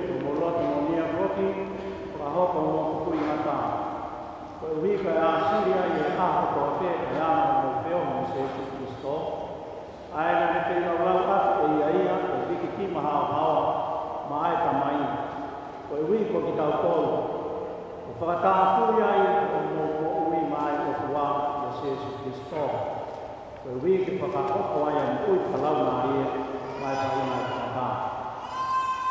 Ko hoʻomou loto moʻoni ia foki, fakahoko hoʻomou kukuingata. Koeʻuhi ko e ʻāsili ai ʻi he ʻaho kotoa pē ʻa e anga hoʻomou feohi mo Sīsū Kalaisi. ʻA ia naʻa ne feilaulau atu ʻe ia ia, ko e viki kima haohaoa maʻa e Tamai. Koeʻuhi ko kitautolu, ʻoku fakatapui ai hoʻomou moʻui maʻa e ʻOtua ʻia Sīsū Kalaisi. Koeʻuhi ke fakahoko ai ʻa e moʻui fakalaumālie maʻa e faʻahinga ʻo e tangata.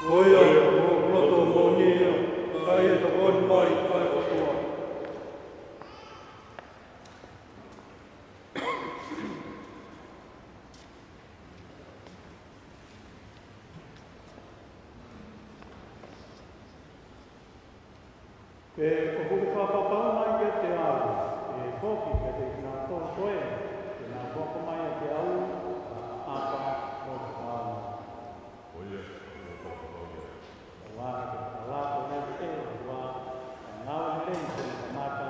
Ko ia, ko hoku loto moʻoni ia, ka ʻe tokoni mai ʻa e ʻOtua. Pea ʻoku ke fakapapauʻi mai kiate au, ʻe foki kiate kinautolu ko ē, te nau hoko mai kiate au, ʻa ʻApa mo e Tamai. Ko ia, ʻoku ou fakapapauʻi. ʻOua te ke fakalato lelei ʻe he ʻOtua, ʻa e ngāue lelei te ne kamata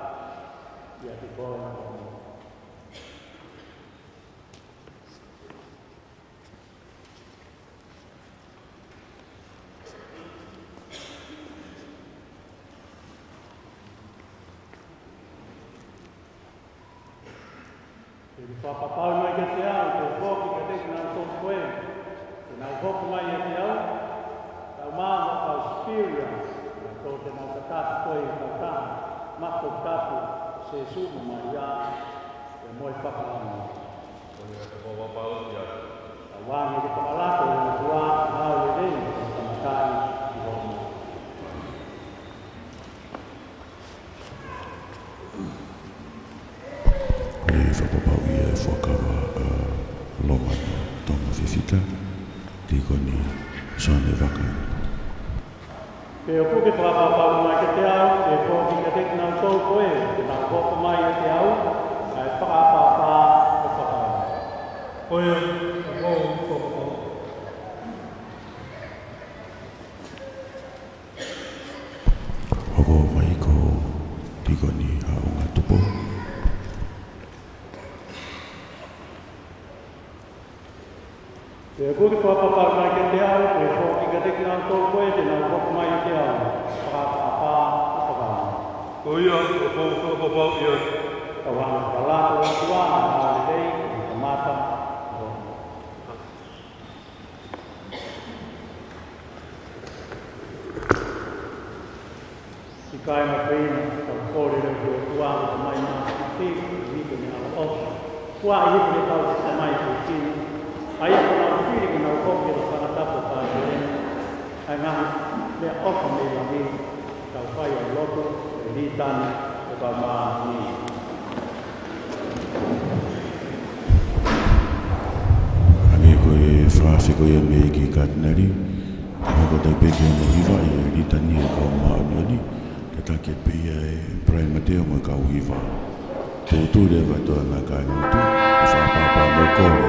ʻiate koe mo au. Ke fakapapauʻi mai kiate au, ke foki kiate kinautolu ko ē, ke nau hoko mai ʻiate au, tau maʻu ʻa e Superior, ʻa ia ko ē te nau tataki koe ʻi he kautaha, maʻa e Toputapu, Sēsū mo Malia, pea mo e fakaongo. Ko ia, fakapapauʻi atu. Tau ange ki he fakalaka ʻo e ʻOtua, ʻa e lelei, ʻo kamataʻi ʻi hoʻo moʻui. ʻE fakapapauʻi ʻa e fuakava ʻa Lomana Tonga Fifita, Tīkoni Sione Vaka. Pea ʻoku ke fakapapauʻi mai kiate au, ke foki kiate kinautolu ko ē, ke nau hoko mai ʻiate au, ʻa e fakaʻapaʻapa ʻo e fakaongo. Ko ia, ʻoku ou fakapapauʻi. Hoko mai ko Tīkoni Haʻunga Tupou. Pea ʻoku ke fakapapauʻi mai kiate au, ke foki kiate kinautolu ko ē, ke nau hoko mai ʻiate au, fakaʻapaʻapa ʻo e fakaongo. Ko ia, ʻoku ou fakapapauʻi atu. Tau hanga ʻo fakalaka ʻo e ʻOtua, ʻa e lelei, ʻo kamata ʻi hoʻo moʻui. Siʻi kāinga feina, tau kole leva ki he ʻOtua, ʻa e Tamai Māfimafi, ʻa e ʻEiki mo e ʻaloʻofa, kuo ʻi he fili kau te tamai ko kina, ʻa ia kuo nau fili ke nau hoko ko e tangata ʻo Pātele, ʻa e ngaahi meʻaʻofa mei langi, tau fai ʻa e lotu, ʻa e litani, ʻo e kau māʻoniʻoni. Hangē ko e fakafekau ia mei he ʻEiki Katinali, ʻe hoko atu pē ki hono hivaʻi ʻa e litani ʻo e kau māʻoniʻoni, tataki pē ia ʻe Palai Mateo mo e kau hiva. Tuʻutuʻu leva ʻa e toenga kāinga ʻo e ʻOtua, ʻo fakapapauʻi mo kole.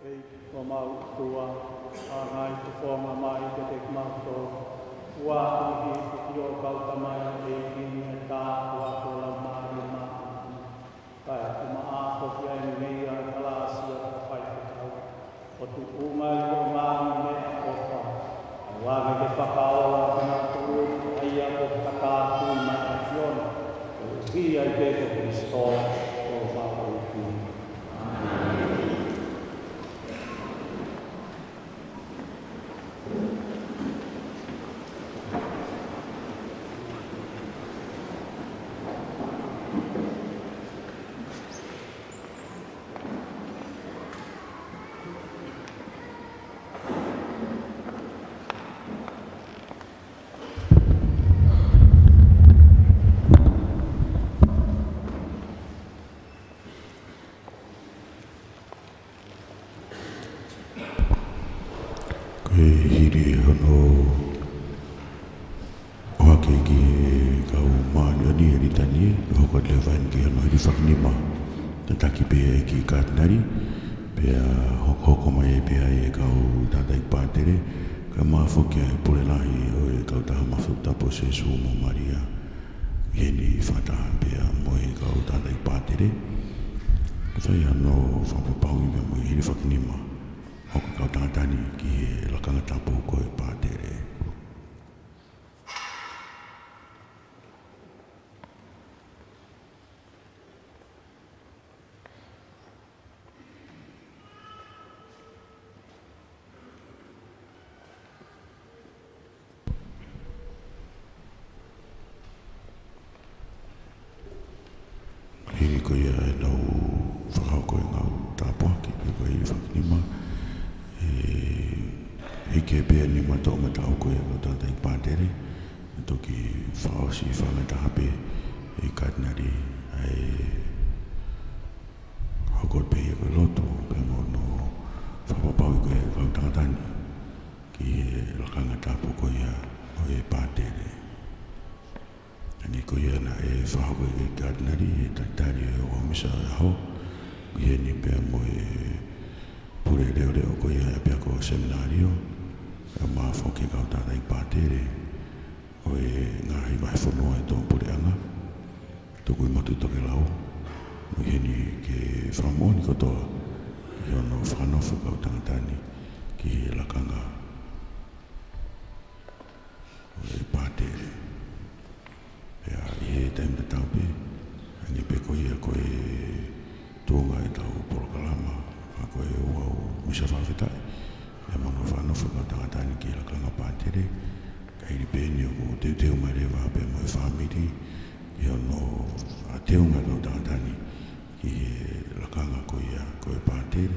ʻEiki ko homau ʻOtua, ʻa e ngaahi fofonga mai kiate kimautolu, ʻo aʻu ki he ʻofa ʻa ho kau tamaioʻeiki ni, ʻa e tāpuaki ʻa e Laumālie Māʻoniʻoni, kae ʻumaʻā foki ʻa e meʻa ʻa e kalāsia ʻo e faifekau, ʻo tuʻunga ʻi hoʻo ngaahi meʻaʻofa, ʻo ʻoange ke fakaola ʻa kinautolu, ʻa ia kuo fakatapui mai ʻa e ʻAfiona, koeʻuhi pē ko Kalaisi ko homau ʻEiki. ʻĀmeni. ʻO ʻohake ki he kau māʻoniʻoni ʻe Litanie, ʻo hoko atu leva eni ki hono hilifakinima. Tataki pē ʻe he Katinali, pea hokohoko mai pē ʻa e kau tangataʻeiki pātele, kae ʻumaʻā foki ʻa e pule lahi ʻo e Kautaha Maʻu Fakatapu ʻo Sēsū mo Malia, ʻi heni fakataha pea mo e kau tangataʻeiki pātele. Fai hano fakapapauʻi pea mo e hilifakinima ʻo e kau tangata ni ki he lakanga tapu ko e pātele. Hili ko ia ʻenau fakahoko ʻenau tāpuaki, pea ko e hilifakinima, ʻe hiki pē ʻa e nima toʻomataʻu ko ia ʻo e kau tangataʻeiki pātele, ʻe toki fakaʻosi fakataha pē ʻe he Katinali ʻa e hoko pē ia ko e lotu, pea mo hono fakapapauʻi ko ia ʻa e kau tangata ni ki he lakanga tapu ko ia ʻo e pātele. Hangē ko ia naʻe fakahoko ʻe he Katinali ʻi he talitali ʻo e ʻaho Misa ʻo e ʻaho, ʻi heni pea mo e pule leʻoleʻo ko ia ʻa e ʻApiako Seminalio, kae ʻumaʻā foki e kau tangataʻeiki pātele ʻo e ngaahi vahefonua ʻo e tō puleʻanga, tuku ʻi motu ʻi tokelau, mo ʻi heni ke fakamoʻoni kotoa ʻi hono fakanofo e kau tangata ni ki he lakanga ʻo e pātele. Pea ʻi he taimi tatau pē, hangē pē ko ia ko e tuʻunga ʻetau polokalama, ʻa ko e ʻū ʻaho Misa fakafetaʻi, pea mo hono fakanofo e kau tangata ni ki he lakanga pātele, ka hili pē eni ʻoku teuteu mai leva pea mo e fāmili, ʻi hono ʻa teunga e kau tangata ni ki he lakanga ko ia ko e pātele,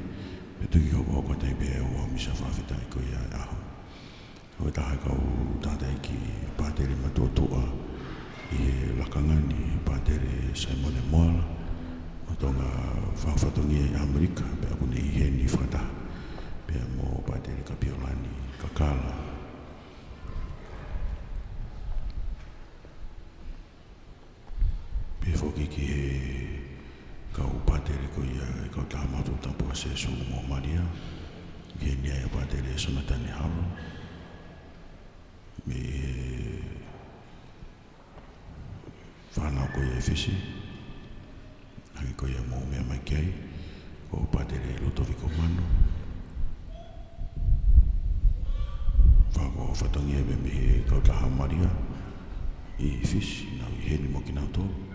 pea toki hokohoko atu ai pē ʻa e ʻū ʻaho Misa fakafetaʻi ko ia ʻo e ʻaho. Ko e taha e kau tangataʻeiki pātele matuʻotuʻa ʻi he lakanga ni, Pātele Saimone Moala, ʻo Tonga, fakafatongia ʻi ʻAmelika, pea ʻoku ne ʻi heni fakataha pea mo Pātele Kapiolani Kakala. Pehē foki ki he kau pātele ko ia ʻo e Kautaha Maʻu Fakatapu ʻo Sēsū mo Malia, ʻi heni ʻa Pātele Sonatani Halo, mei he fānau ko ia ʻi Fisi, hangē ko ia ʻoku mou meʻa mai ki ai, ko Pātele Lutoviko Mano, fakafatongia mei he Kautaha Malia ʻi Fisi, nau ʻi heni mo kinautolu.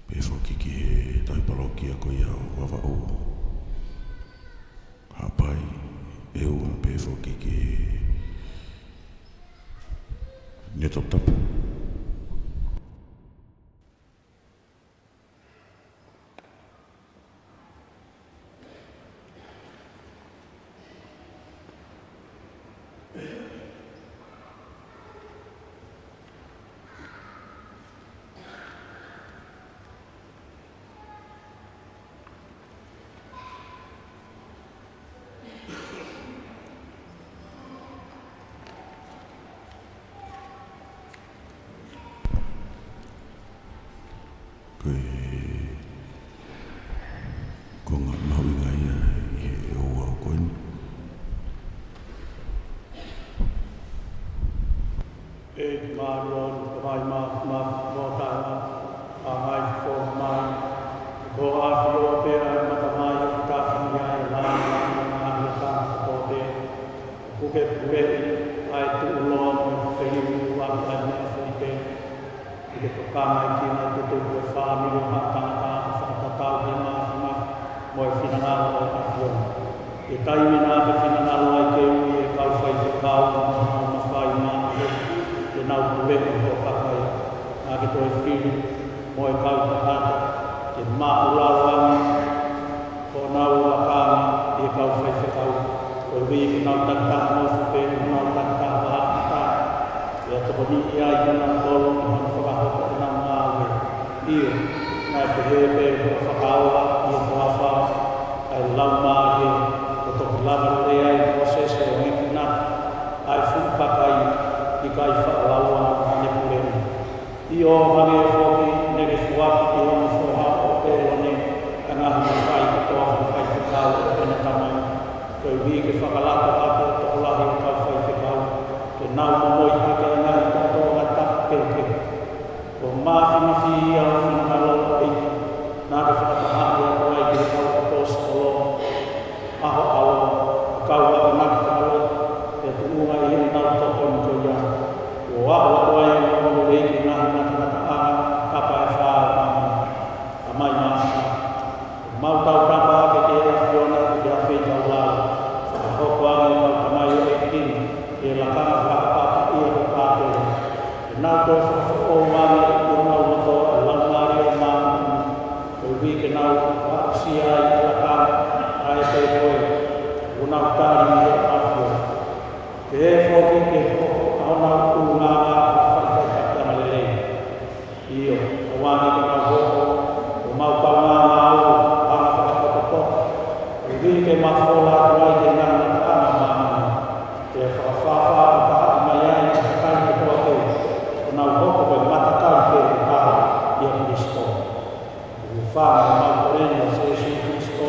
Pehē foki ki he tauhi palokia ko ia ʻo Vavaʻu, Haʻapai, ʻEua, pehē foki ki Niuatoputapu. Ko e konga mahuʻinga ia ʻi he ʻaho ko eni. ʻEiki māʻoniʻoni, Tamai māfimafi, Loʻimata, ʻa e ngaahi fofonga mai, ko e ʻafio pē ʻa e mata mai, ʻo tafi ai ʻa e langilangi mo e ngaahi ʻakau kotoa pē. ʻOku ke puleʻi ʻa e tuʻuloa mo e feliuliuaki ʻa e meʻa foʻi pē. ʻI he tokanga ʻEiki, ke tutupu e fāmili ʻo ha tangata ʻo fakatatau ki he māfimafi mo e finangalo ʻo e ʻAfiona. Ke taimi naʻa ke finangalo ai ke ui e kau faifekau mo honau mafai māʻolunga ke nau puleʻi ho kakai, naʻa ke toe fili mo e kau tangata ke māʻulalo ange honau lakanga ʻi he kau faifekau, koeʻuhi ke nau takitaha nofo pē ʻi honau takitaha vahaʻa ʻi tahi, pea tokoniʻi ai kinautolu ʻi hono fakahoko ʻenau ngāue. ʻIo, naʻe pehē pē hoʻo fakaola ʻi he toafa, ʻa e ʻikai faʻa lau ʻa haʻane pule ni. ʻIo, hangē foki ne ke foaki ki hono foha ko ʻĒlone ʻa e ngaahi mafai kotoa ʻo e faifekau ʻo ʻene tamai, koeʻuhi ke fakalata ʻaki ʻa e tokolahi ʻo e kau faifekau, ke nau momoi hake ʻa e ngaahi tōʻonga tapu kehekehe. Kuo māfimafi ia ʻo finangalo, ʻEiki, naʻa ke fakatahaʻi atu ai ki he kau ʻaposetolo ʻa ho ʻAlo, ʻa e kau akonaki fakalotu, ʻi he tuʻunga ʻi heʻenau tokoni ko ia. Kuo aʻu atu ai ʻa e ongoongo lelei ki he ngaahi ngataʻanga ʻo e kapa ʻe fā ʻo māmani. Tamai māfimafi, ʻoku mau tautapa ʻaki ki he ʻAfiona ʻa e feitaulalo, fakahoko ange ʻo kau tamaioʻeiki ni ki he lakanga fakaʻapaʻapaʻia ʻo e pātele. Ke nau toe fakafoʻou ange ʻi honau loto ʻa e Laumālie Māʻoniʻoni, koeʻuhi ke nau aʻusia ai ʻa e lakanga, ʻa ia pē ko ē ʻoku nau tali mei he ʻAfiona. Pehē foki ke hoko ʻa honau tuʻunga ʻa e faʻifaʻitakiʻanga lelei. ʻIo, ʻoua naʻa nau hoko ko homau kaungā ngāue, ʻa e fakapotopoto, koeʻuhi ke mafola atu ai ki he ngaahi ngataʻanga ʻo māmani, pea fakafāfā ʻo tahaʻi mai ai ʻa e kakai kotoa pē, ʻo nau hoko ko e matakali pē ʻo e kau ʻia Kalaisi. Ko e ʻofa ʻoku mau kole ni ʻia Sīsū Kalaisi, ko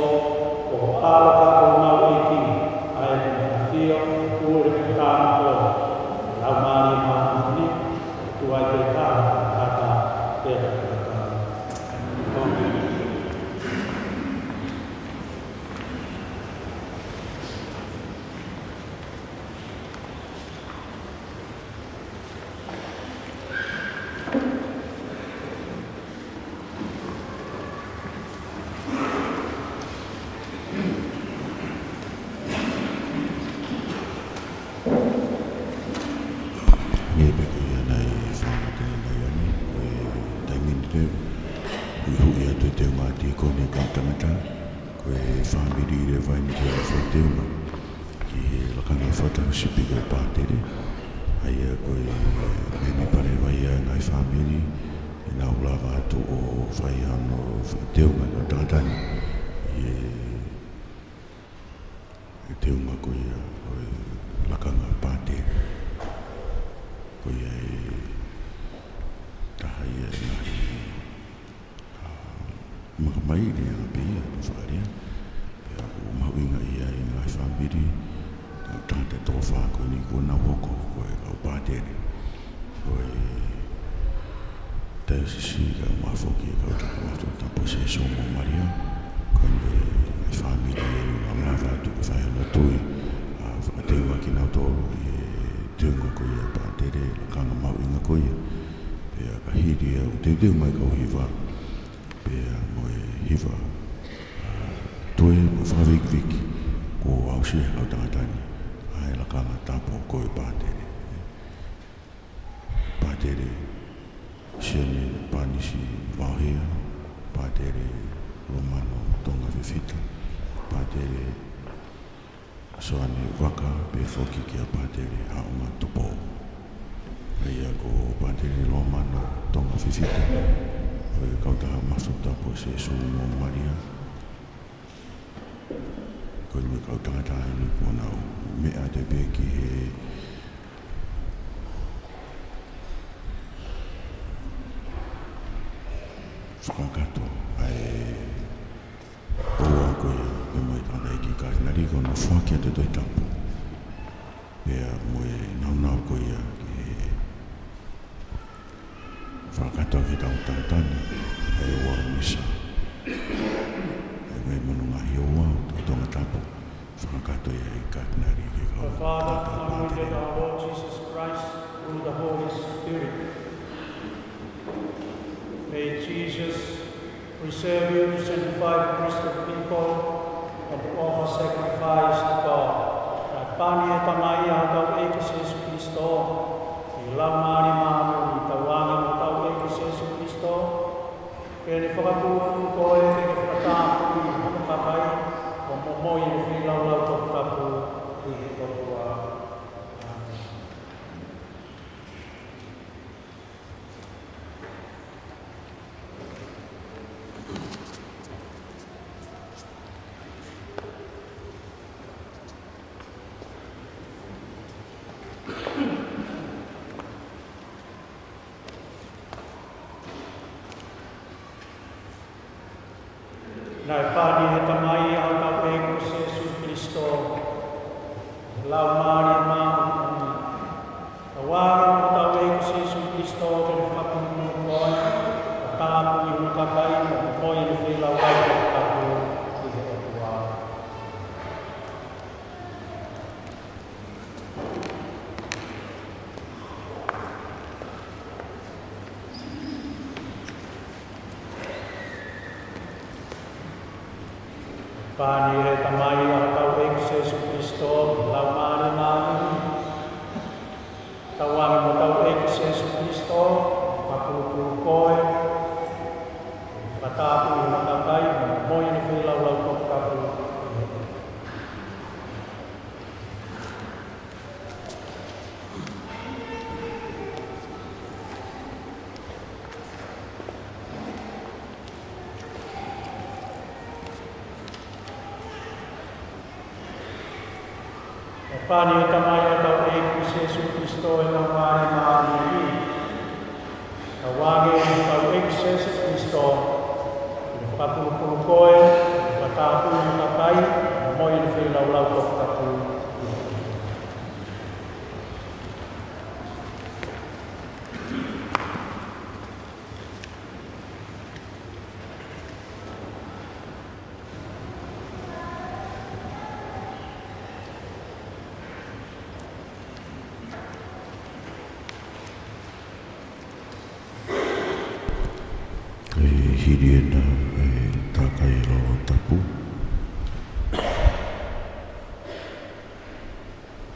ho ʻAlo ka ko homau ʻEiki, ʻa ia ʻoku ne ʻafio, pule, fakataha mo koe, ʻi he Laumālie Māʻoniʻoni, ʻOtua pē taha, taha, pea taha. ʻĒmeni. Hangē pē ko ia naʻe fakamatala mai ʻanenai, ko e taimi ni te u huʻi atu e teunga tīkoni kau tangata, ko e fāmili leva eni ke fai teunga ki he lakanga fakataha ʻo e sipika ʻo e pātele, ʻa ia ko e mēmipa leva ia ʻo e ngaahi fāmili, ʻenau lava atu ʻo fai hano fakateunga ʻo e tangata ni ʻi he teunga ko ia ʻo e lakanga pātele. Ko ia e taha ia e ngaahi, ʻa, makamai lea pē ia ʻo fakaʻalia. Pea ʻoku mahuʻinga ia ʻi he ngaahi fāmili, tangata toko fā ko eni kuo nau hoko ko e kau pātele. Ko e taiosisi kae ʻumaʻā foki e kau tangata maʻu Toko Tapu ʻo Sēsū mo Malia. Ko e ngaahi fāmili ʻoku nau lava atu ke fai hano tui, ʻa, fakateunga kinautolu ʻi he teunga ko ia ʻo e pātele, lakanga mahuʻinga ko ia. Pea ka hili ia ʻoku teuteu mai e kau hiva, pea mo e hiva, ʻa, toe mo e fakavikiviki, kuo aʻusia ʻe he kau tangata ni ʻa e lakanga tapu ko e pātele. Pātele Sione Pānisi Vaohea, Pātele Lomano Tonga Fifita, Pātele Soane Vaka, pehē foki kia Pātele Haʻunga Tupou. ʻA ia ko Pātele Lomano Tonga Fifita, ko e kau tangata maʻu Toko Tapu ʻo Sēsū mo Malia, ko e ngaahi kau tangata eni kuo nau meʻa atu pē ki he fakakakato ʻa e poua ko ia, pea mo e tangataʻeiki Katinali, ko hono foaki atu e Tohi Tapu, pea mo e nāunau ko ia ke fakakakato ki he tangata ni ʻa e ua misa, ʻa e ngaahi monū ngaahi ua ʻo e Tongatapu, fakakakato ia ʻe he Katinali ki he kau tangata pātele. Our Father, anoint our Lord Jesus Christ through the Holy Spirit. May Jesus preserve you to sanctify the priestly people and to offer sacrifice to God. Naʻe pani ʻe he Tamai ʻa hotau ʻEiki ko Sīsū Kalaisi, ʻi he Laumālie Māʻoniʻoni, tauange mo hotau ʻEiki ko Sīsū Kalaisi, ke ne fakatūʻulutui koe ke ke fakatapui ʻi hono kakai, ʻo momoi ʻi he feilaulau toputapu ʻi he ʻOtua. ʻĀmeni. Tauange mo hotau ʻEiki ko Sīsū Kalaisi, ke ne fakapulupulu koe, fakatapui hono kakai, mo e moʻui ʻo e feilaulau toputapu ʻi he ʻOtua. Pani ʻe Tamai ʻa hotau ʻEiki ko Sīsū Kalaisi, Laumālie Māʻoniʻoni. Tauange mo hotau ʻEiki ko Sīsū Kalaisi, fakapulupulu koe, fakatapui hono kakai, mo e moʻui ʻo e feilaulau toputapu. Pani ʻe Tamai ʻa hotau ʻEiki ko Sīsū Kalaisi, Laumālie Māʻoniʻoni. Tauange mo hotau ʻEiki ko Sīsū Kalaisi, fakapulupulu koe, fakatapui hono kakai, mo e moʻui ʻo e feilaulau toputapu. ʻE hili ena ʻa e takai lolo tapu.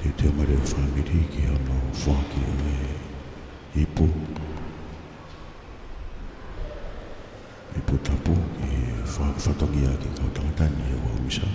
Teuteu mai e fāmili ki hono foaki ʻo e ipu, ipu tapu, ʻi he fa-, fatongia ki he kau tangata ni ʻi he ʻaho Misa.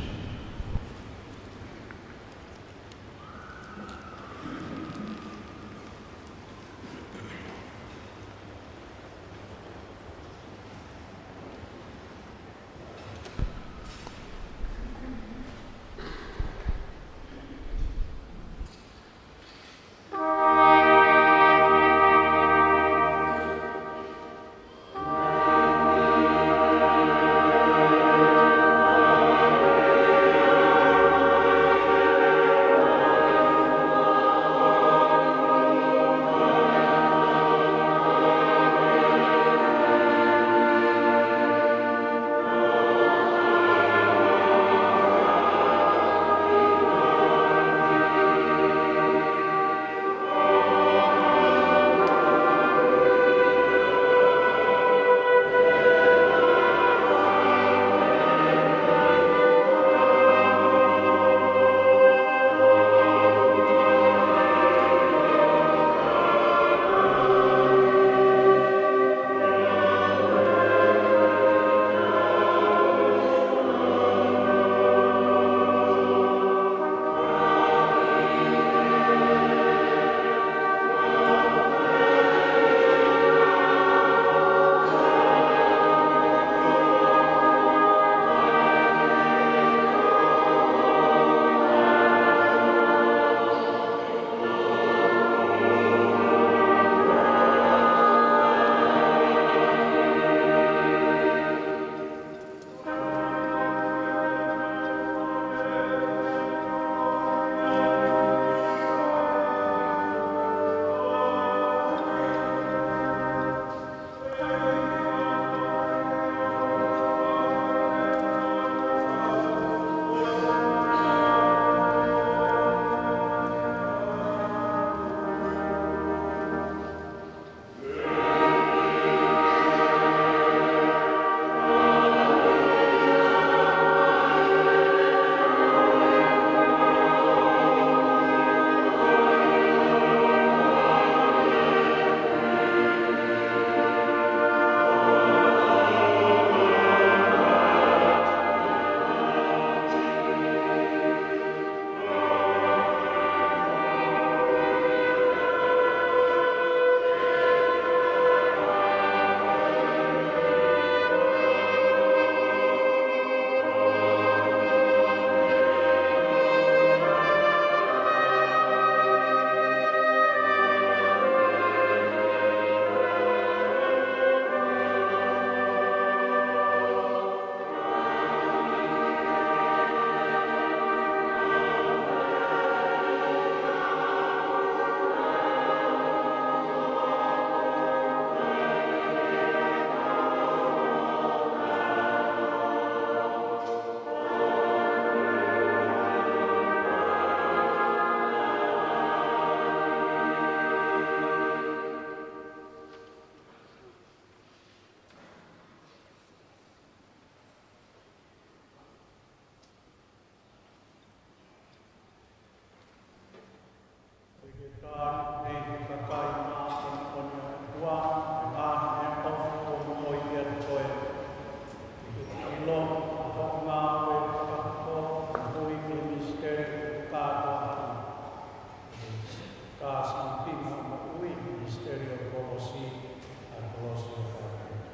ʻa e kolosi ʻo Kaleveli.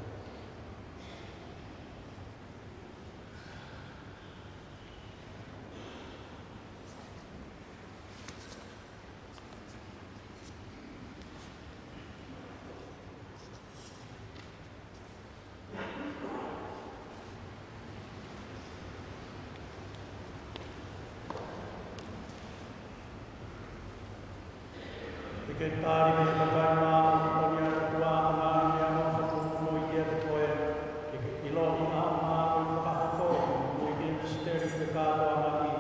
Ke ke tali mei he kakai māʻoniʻoni ʻa e ʻOtua, ʻa e ngaahi meʻaʻofa kuo momoʻi kiate koe, ke ke ʻiloʻi ʻa hoʻo ngāue fakahoko, mo e misiteli ʻo e kātoangaʻi,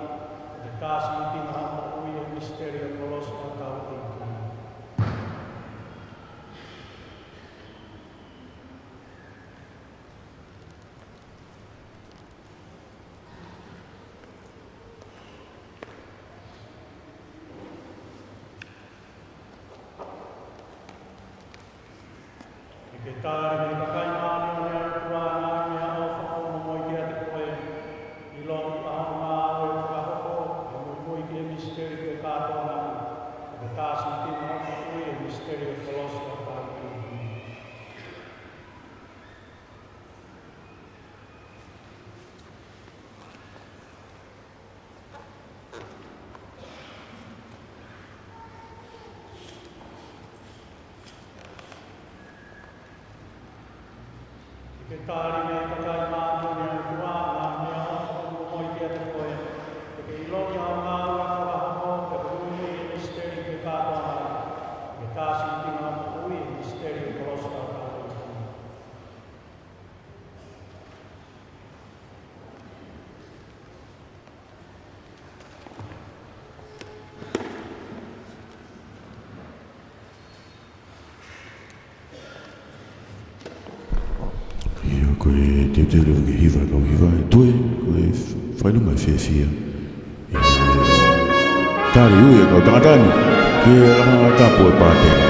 ʻo e kāsitina ʻo e moʻui, ʻa e misiteli ʻo e kolosi ʻo hotau ʻEiki. Ke ke tali mei he kakai māʻoniʻoni ʻa e ʻOtua, ʻa e ngaahi meʻaʻofa kuo momoʻi kiate koe, ʻiloʻi ʻa hoʻo ngāue fakahoko, ke ke moʻui ki he misiteli ʻo e kātoangaʻi, ʻo e kāsitina ʻo e moʻui, ʻa e misiteli ʻo e kolosi ʻo hotau ʻEiki. Ke ke tali mei he kakai māʻoniʻoni ʻa e ʻOtua, ʻa e ngaahi meʻaʻofa kuo momoʻi kiate koe, ke ke ʻiloʻi ʻa hoʻo ngāue fakahoko, ke ke moʻui ki he misiteli ʻo e kātoangaʻi, ʻo e kāsitina ʻo e moʻui, ʻa e misiteli ʻo e kolosi ʻo hotau ʻEiki. ʻIo, ko e teuteu leva ke hiva, kau hiva, ʻe toe, ko e fai luma e fiefia. Tali ui e kau tangata ni, ke langa tapu e pātele.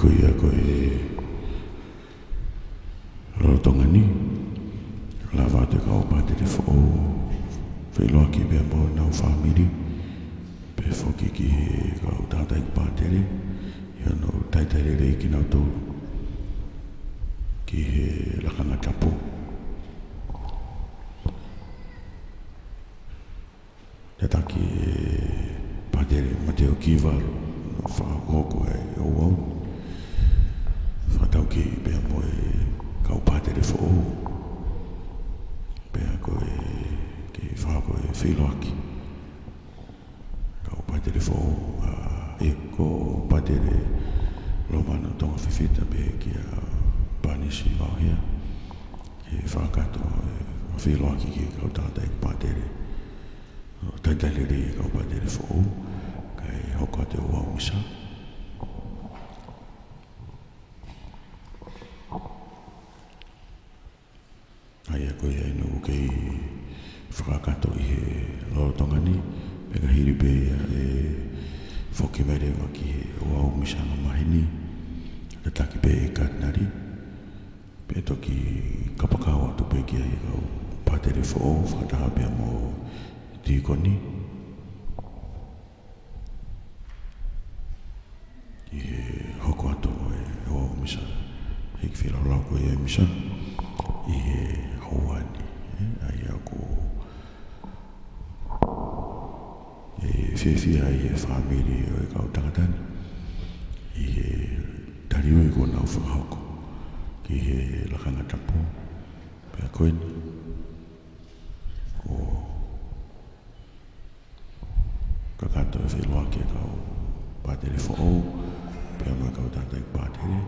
Ia ko e lolotonga ni, lava atu e kau pātele foʻou, feʻiloaki pea mo honau fāmili, pea foki ki he kau tangataʻeiki pātele, ʻi hono talitali lelei kinautolu ki he lakanga tapu. Tataki ʻe Pātele Mateo Kiva, fakahoko e ouau. Fakataukei pea mo e kau pātele foʻou. Pea ko e kei fakahoko e feʻiloaki. Kau pātele foʻou, ʻa, ʻe ko Pātele Lomano Tongafifita pea kia Panisi Vaohia. Ke fakakakato e feʻiloaki ki he kau tangataʻeiki pātele. Talitali lelei e kau pātele foʻou, kae hoko atu e ouau misa. ʻA ia ko ia ʻi heʻeku kei fakakakato ʻi he lolotonga ni, pea ka hili pē ia ʻe foki mai leva ki he ouau misa angamaheni, tataki pē ʻe he Katinali, pea toki kapakau atu pē ki ai e kau pātele foʻou, fakataha pea mo e tīkoni. ʻI he hoko atu ʻo e ouau misa, hiki feilaulau ko ia e misa, ʻi he houa ni, ē, ʻa ia ko e fiefia ai e fāmili ʻo e kau tangata ni, ʻi he taliui kuo nau fakahoko ki he lakanga tapu, pea ko eni, ko kakato e feʻiloaki e kau pātele foʻou, pea mo e kau tangataʻeiki pātele,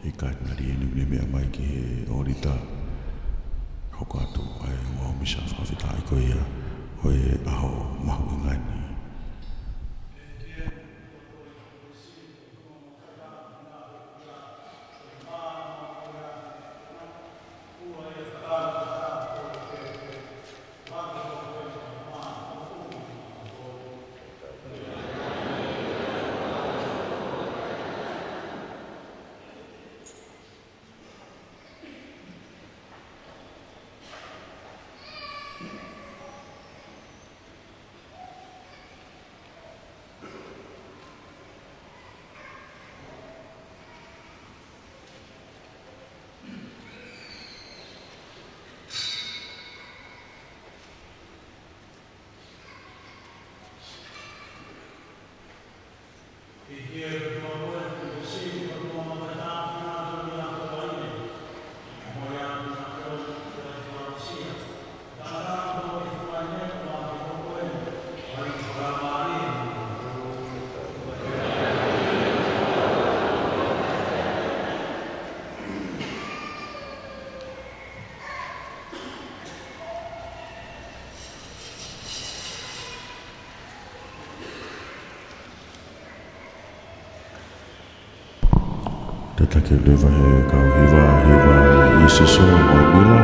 ʻe Katinali ʻi heʻene meʻa mai ki he ʻōlita, hoko atu ai e ouau misa fakafetaʻi ko ia ʻo e ʻaho mahuʻinga ni. Tataki leva ʻe he kau hiva, hiva ʻi he sōsō mo e mila.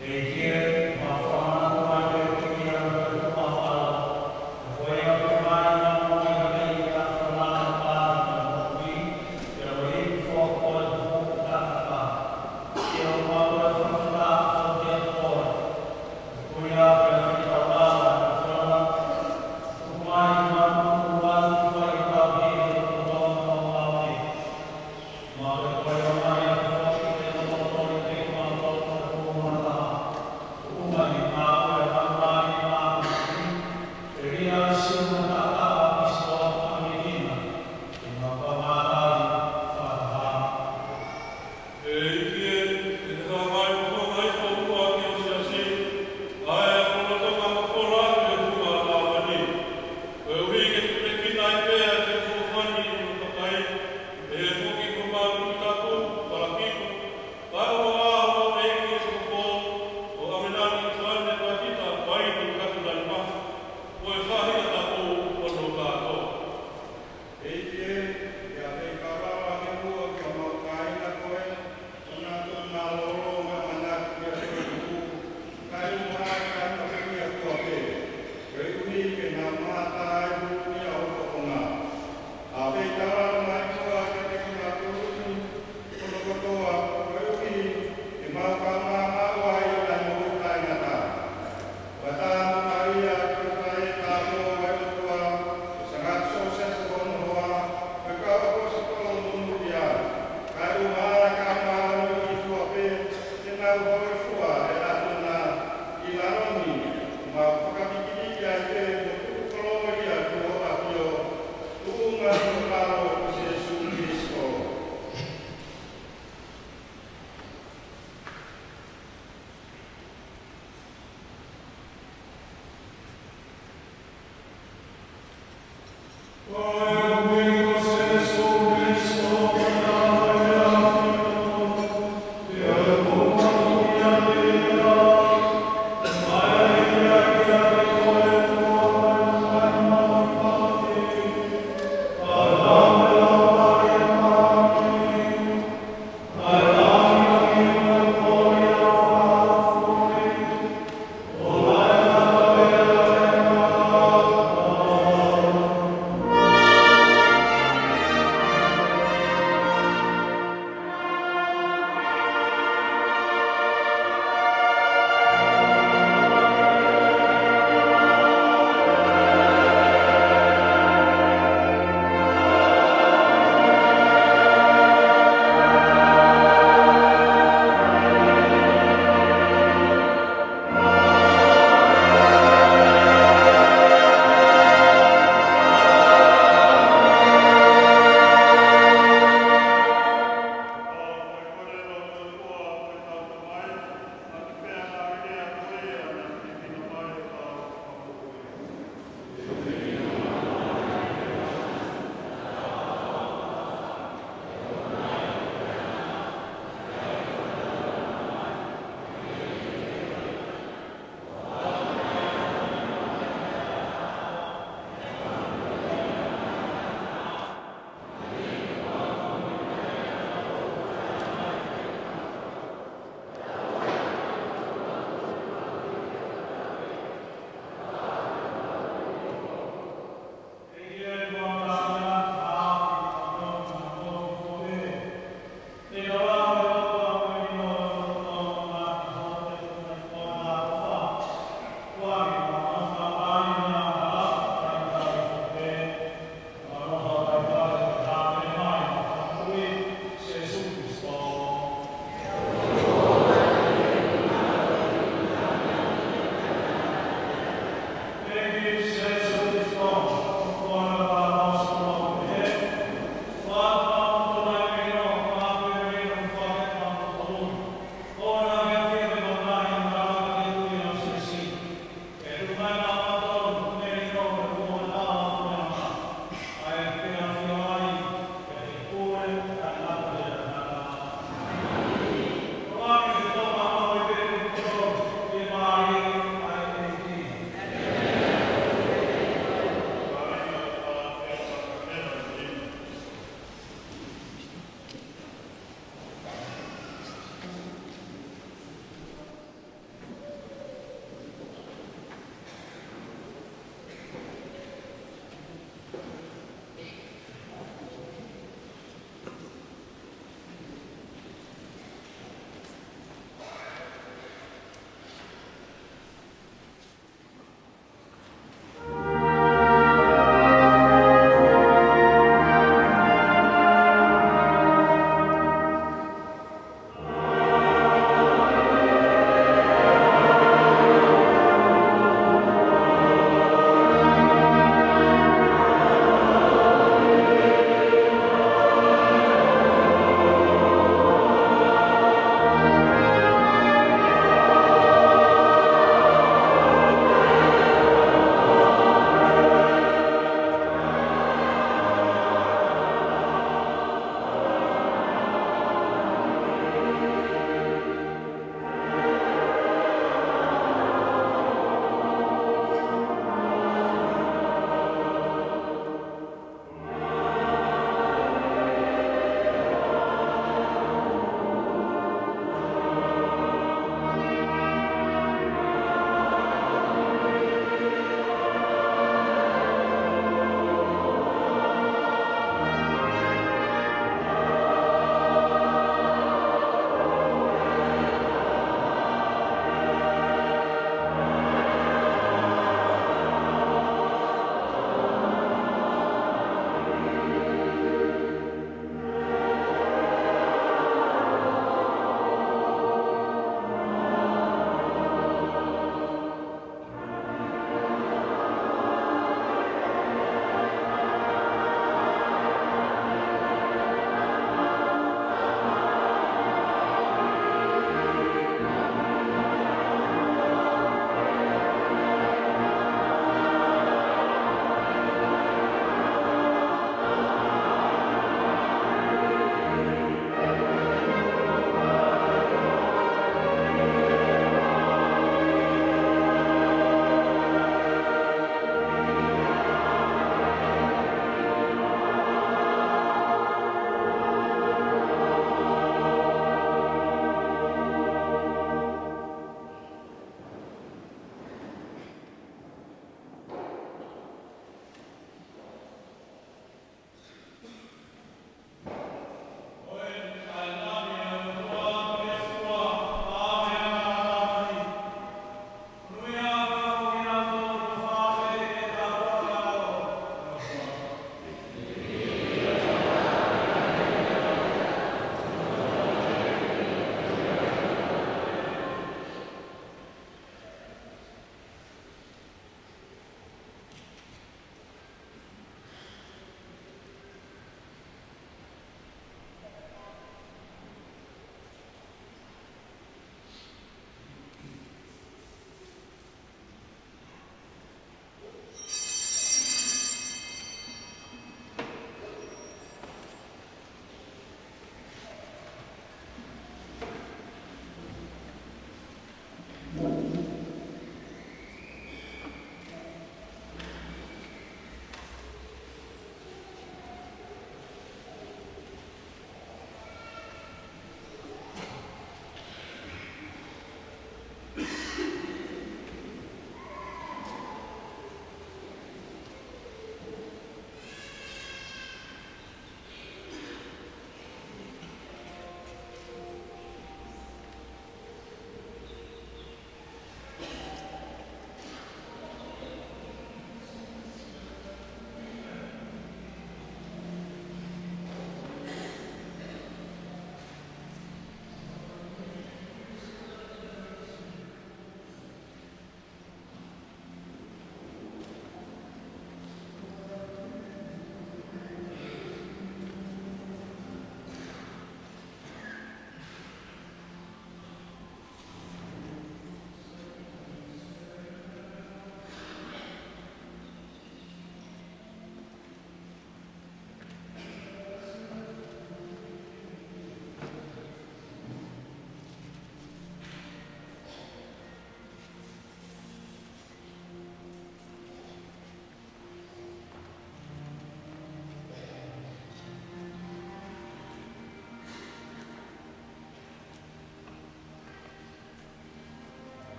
ʻEiki ē, ke ke hanga ʻo fakaʻofoʻofa ʻa ho siasi, ʻa ia ʻoku lolotonga mafola ʻi he funga māmani. Koeʻuhi ke tupulekina ai pē ʻa e feʻofoʻofani ʻi hono kakai, ʻi he foki ko homau Tuʻi Tapu, Falakipu, kae ʻoua ʻe ʻi ai ha ʻEiki ʻi ho pō, ko ʻAmelani Soane Papita Paini Katunanimafi, mo e faʻahinga tapu hono kātoa. ʻEiki ē, ʻi he fekauʻaki muʻa ki homau kāinga ko ē, ʻoku nau mālōlō mo ʻamanaki ki he Tohi Tapu, kae ʻumaʻā ʻa e kāinga ʻi he ʻaho pē, koeʻuhi ke nau mamata ai ki hoʻo fofonga. ʻA e fekauʻaki mai muʻa kiate kinautolu ni, hono kotoa, koeʻuhi ke mau kau maʻu ai ʻa e moʻui taʻengata. Fakatapu mai ʻa e Tuʻi Faʻē Tāupoʻou ʻa e ʻOtua, ʻo Sangata Siosefa hono hoa, mo e kau ʻAposetolo monūʻia, kae ʻumaʻā ʻa e kau māʻoniʻoni kotoa pē, te nau hōifua he ʻAfiona, ʻi lalo ni, ʻo mau fakapikipiki ai pē mo tuku kolōlia ki ho ʻAfio, tuʻunga ʻi ho ʻAlo ko Sīsū Kalaisi.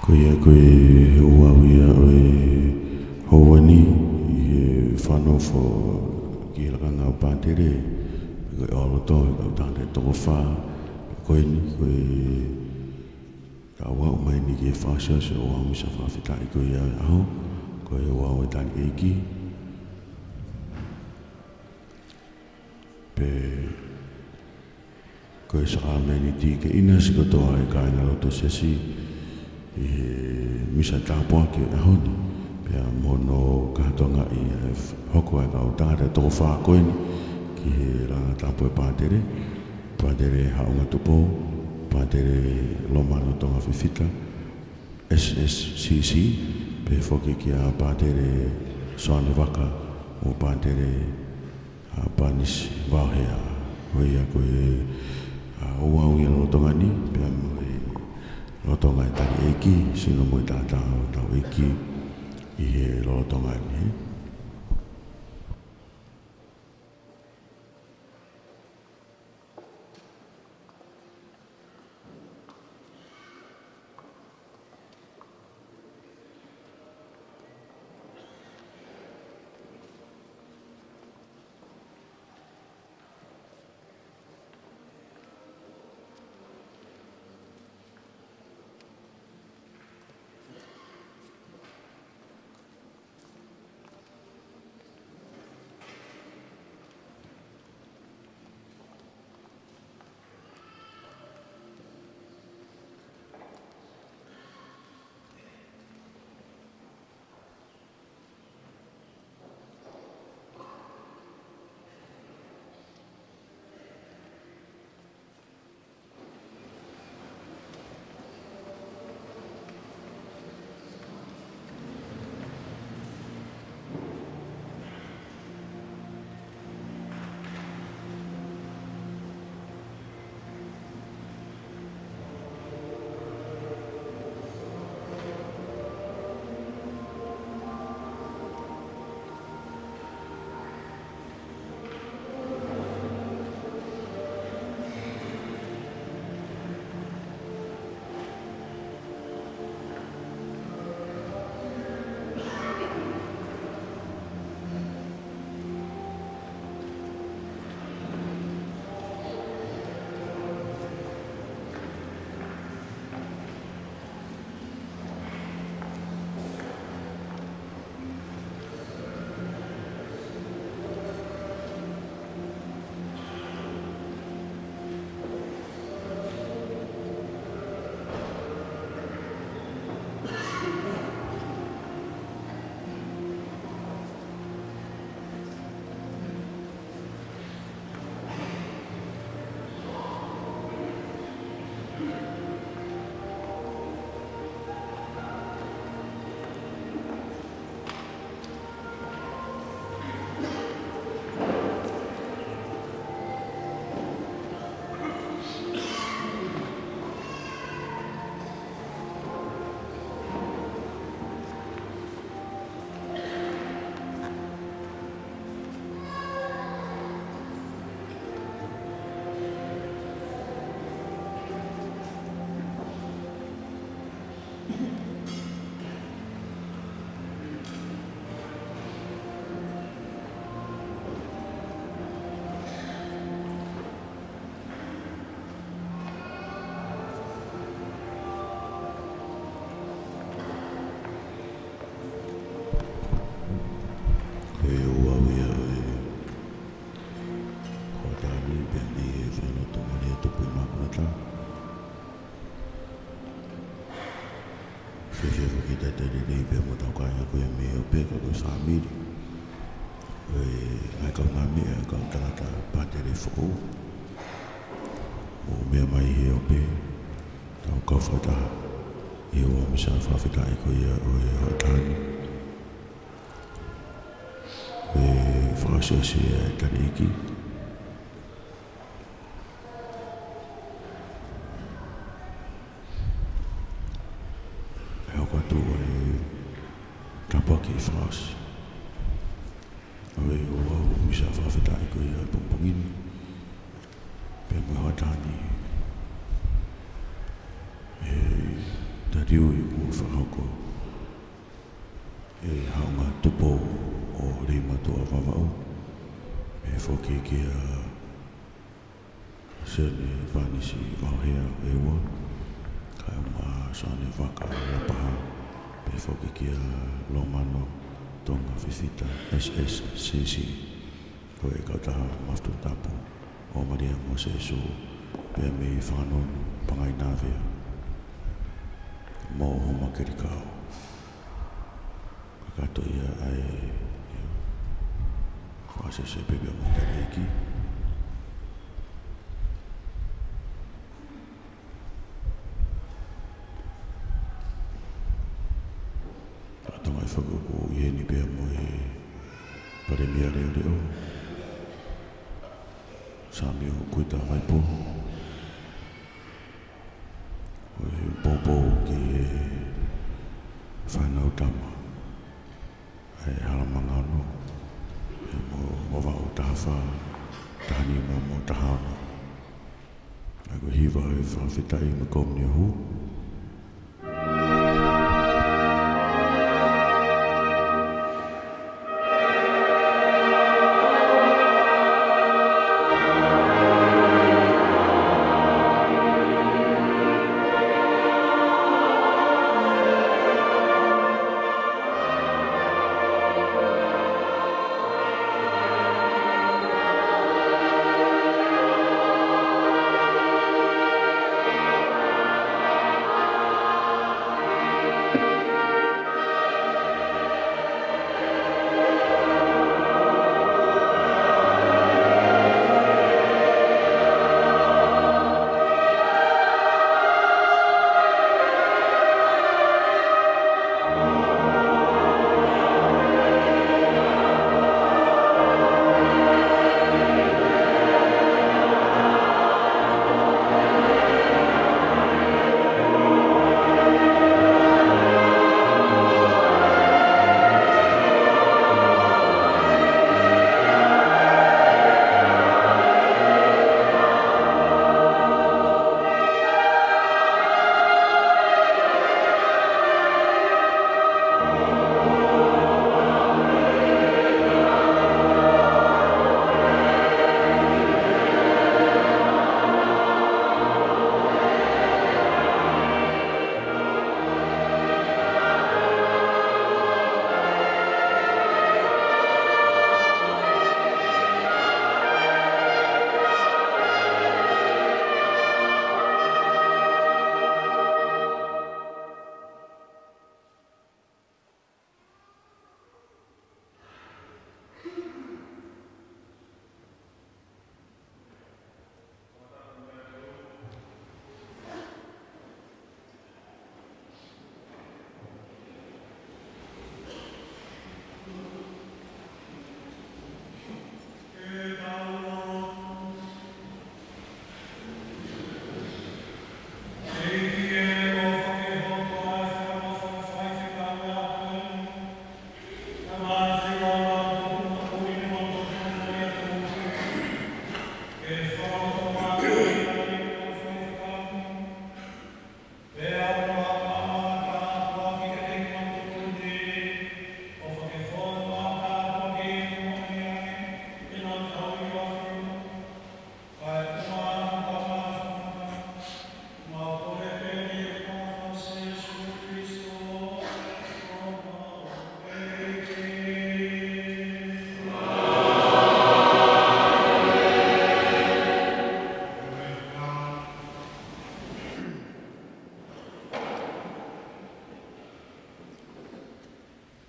Ko ia ko e ouau ia ʻo e houa ni ʻi he fakanofo ki he lakanga ʻo Pātele, ko e ʻalu atu ʻi he kau tangata ʻe toko fā, ko eni, ko e tau aʻu mai ni ki he fakaʻosiʻosi ʻo e ouau misa fakafetaʻi ko ia ʻo e ʻaho, ko e ouau ʻo e tali ʻeiki. Pea ko e sākalamēniti ke ʻinasi kotoa e kāingalotu ʻo e siasi ʻi he misa tāpuaki ʻo e ʻaho ni. Pea mo hono kātoangaʻi ʻe hoko ʻa e kau tangata ʻe toko fā ko eni ki he lakanga tapu ʻo e Pātele, Pātele Haʻunga Tupou, Pātele Lomano Tonga Fifita, S S C C, pehē foki kia Pātele Soane Vaka mo Pātele, ʻa, Panisi Vaohea. Ko ia ko e, ʻa, ouau ia lolotonga ni, pea mo e lolotonga e tali ʻeiki, sino mo e taʻataʻa ʻo hotau ʻEiki ʻi he lolotonga ni, ē. Ko e ouau ia ʻo e hoʻatā ni, pea mei he Fale Tokoni ʻa Tupu ʻImakulata. Fēfē foki e talitali lelei pea mo hotau kāinga ko ia mei ʻOpe, ka ko e fāmili ʻo e ngaahi kaungāmeʻa ʻa e kau tangata Pātele foʻou. Mou meʻa mai he ʻope, tau kau fakataha ʻi he ouau misa fakafetaʻi ko ia ʻo e hoʻatā ni. Ko e fakaʻosiʻosi ʻa e tali ʻeiki. Pea hoko atu ʻa e tāpuaki fakaʻosi ʻo e ouau misa fakafetaʻi ko ia ʻo e pongipongi ni. Pea mo e hoʻatā ni, ʻe Taliui kuo fakahoko ʻe he Haʻunga Tupou ʻo Leimatoa Vavaʻu, pehē foki kia Sene Panisi Vauhea ʻEua, kae ʻumaʻā Sane Vaka Lapaha, pehē foki kia Lomano Tonga Fifita S S C C. Ko e kautaha mafutu tapu ʻo Malia mo Sēsū, pea mei Whanganui, Pangainavea, mo Homa Kelikao. Kakato ia ai, ia. Fakasese pē pea mo e talēki. Ka tonga e faku ko ʻi heni pea mo e Palēmia Leʻoleʻo, Samiu Kuita Vaipo, ko e poupou ki he fānau tama ʻa e Hala Mangano, ʻe mo Vavaʻu taha fā, taha nima mo taha ono. ʻA ia ko e hiva ʻo e fakafetaʻi mo e komiunio hū.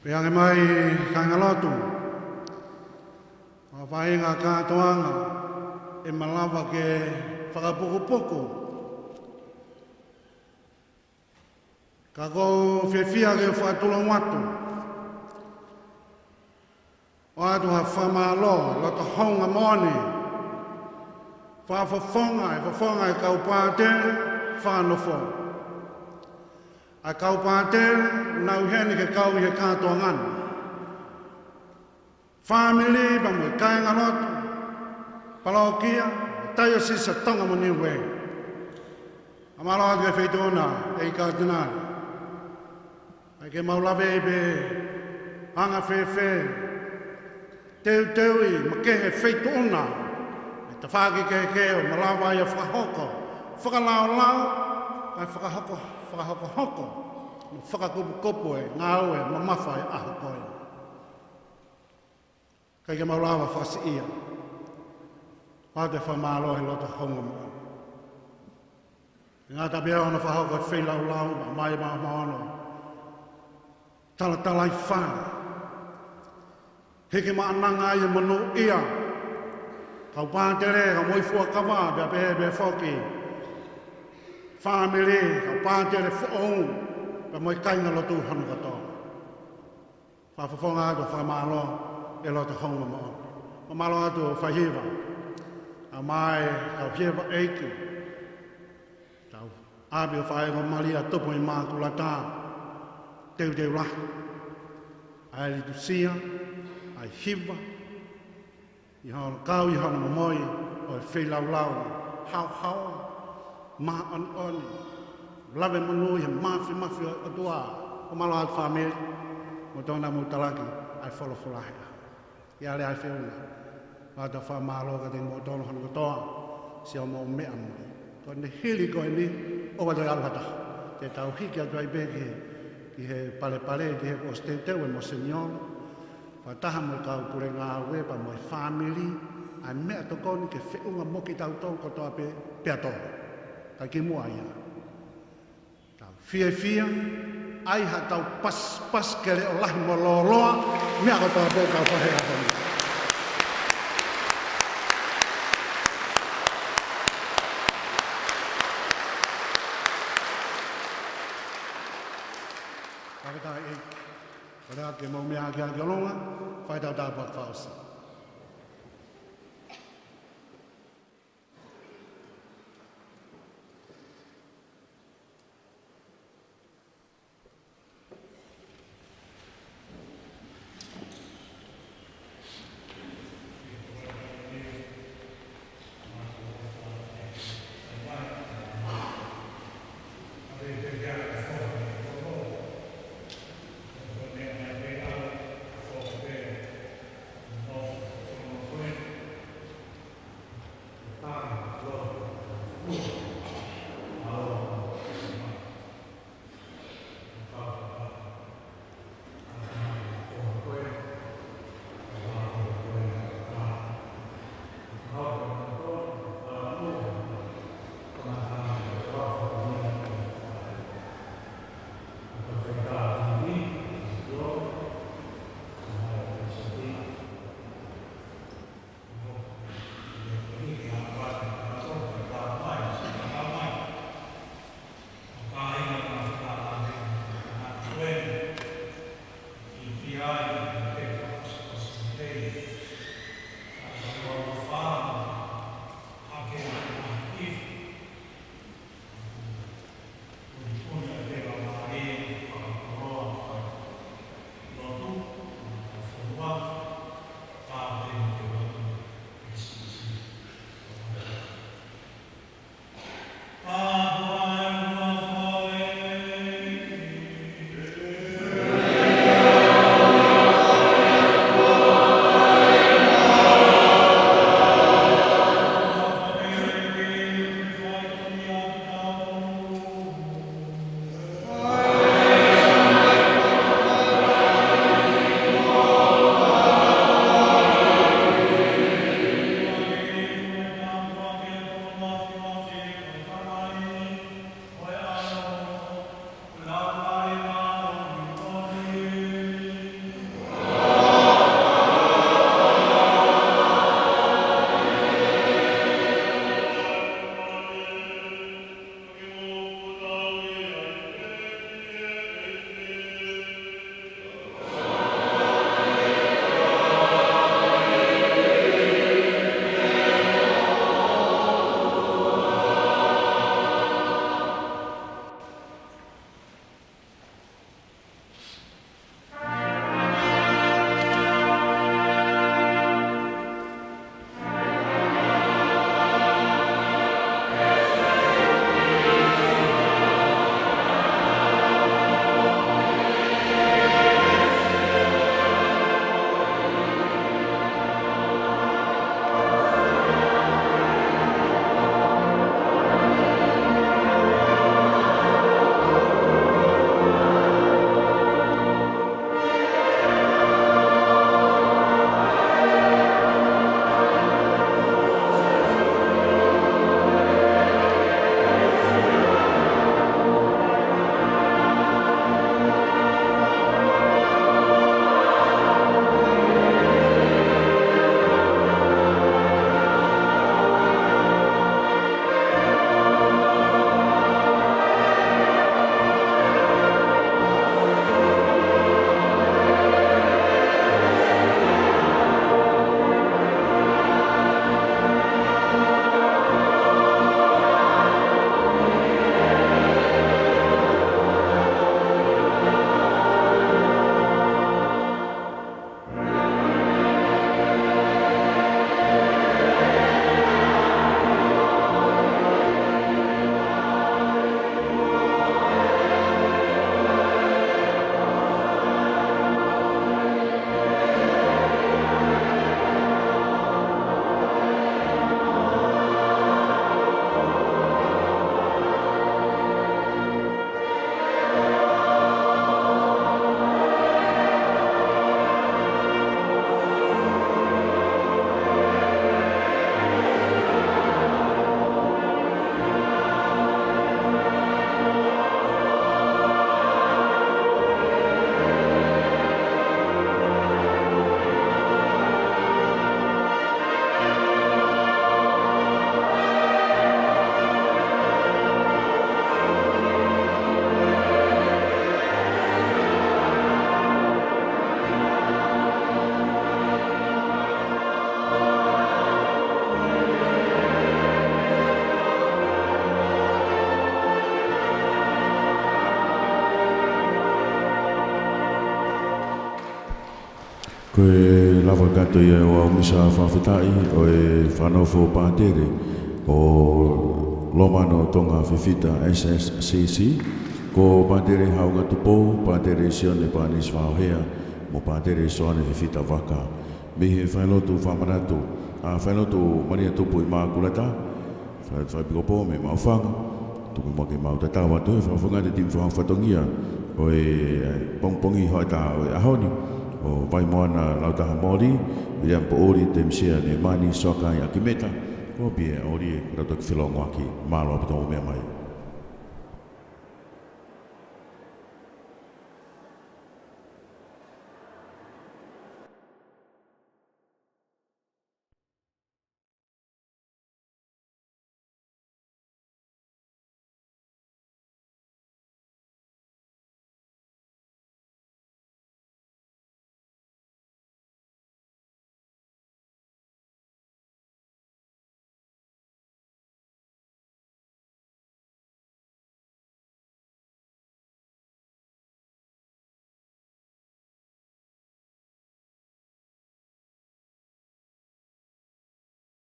Pea hangē mai, kāingalotu, ʻa e faʻahinga kātoanga ʻe malava ke fakapukupuku. Ka ʻoku ou fiefia ke fakatulou atu, ʻoatu ha fakamālō loto houngaʻia moʻoni, fakafofonga, ʻa e fofonga ʻo e kau pātele fakanofo, ʻa e kau pātele naʻa nau ʻi heni ke kau ʻi he kātoanga ni, fāmili pea mo e kāingalotu, palōkia, Taiosisi ʻo Tonga mo Niue. Fakamālō atu ki he Feituʻu na, ʻEiki Katinale. ʻIkai ke mau lave pē anga-fēfē, teuteuʻi makehe feituʻuna, ʻi he tafaʻaki kehekehe ʻo malava ia ʻo fakahoko, fakalaolao, kae fakahoko, fakahokohoko, mo fakakupukupu e ngāue mamafa ʻo e ʻaho ko eni. ʻIkai ke mau lava fakasiʻia, ʻoatu e fakamālō he loto houngaʻia. ʻIkai ngata pē ʻi hono fakahoko e feilaulau, ʻomai e maama ono, talatalaifale, hiki maʻananga ai e monūʻia, kau pātele, kau moʻui fuakava, pea pehē pē foki fāmili, kau pātele foʻou, pea mo e kāingalotu hono kotoa. Fakafofonga atu e fakamālō he loto houngaʻia. Fakamālō atu ʻo faihiva, ʻomai e kau hiva ʻeiki, kau ʻapi ʻo Faʻē ko Malia Tupu ʻImākulata, teuteu lahi ʻa e litusia, ʻa e hiva, ʻi hono kau ʻi hono momoi ʻo e feilaulau, haohaoa, māʻoniʻoni, lave monū ʻi he māfimafi ʻo e ʻOtua. Fakamālō atu fāmili, mo tona mo talaki ʻa e folofola he ʻaho ni. ʻIa lea e feʻunga, ʻoatu e fakamālō kiate kimoutolu hono kotoa, siʻomou meʻa mai. Ko ʻene hili ko eni, ʻoua toe ʻalu ha taha. Te tau hiki atu ai pē ki he, ki he palepale, ki he kuo ʻosi teuteu ʻe Monsignor, fakataha mo e kau pule ngāue pea mo e fāmili, ʻa e meʻatokoni ke feʻunga mo kitautolu kotoa pē, pea tō. Ka kimuʻa ia, tau fiefia, ʻai haʻatau pasipasi ke leʻo lahi mo lōloa, meʻa kotoa pē kau fahe ʻaho ni. Fakataha e, ko e lea ke mau meʻa ake ʻa e ʻolunga, fai ʻetau tāpuaki fakaʻosi. Ko e lava kātoa ia ʻo e ʻaho ni ʻa e fakafetaʻi ʻo e fakanofo pātele ʻo Lomano Tonga Fefita S S C C, ko Pātele Haʻunga Tupou, Pātele Sione Pānisi Faohea, mo Pātele Soane Fefita Vaka. Mei he failotu fakamanatu ʻa e failotu Malia Tupu ʻImākulata, fai, fai pikopō mei Maʻufanga, tuku muʻa ke mau tatau atu he fakafofonga ʻa e timi fakafatongia ʻo e pongipongi hoʻatā ʻo e ʻaho ni, ʻo Vaimoana Lautaha Moli, Viliami Poʻuli, Temisia Nemani, Soakai ʻAkimeta, ko Pie ʻOlie, ko e tau toki felongoaki, mālō ʻaupito hoʻomou meʻa mai.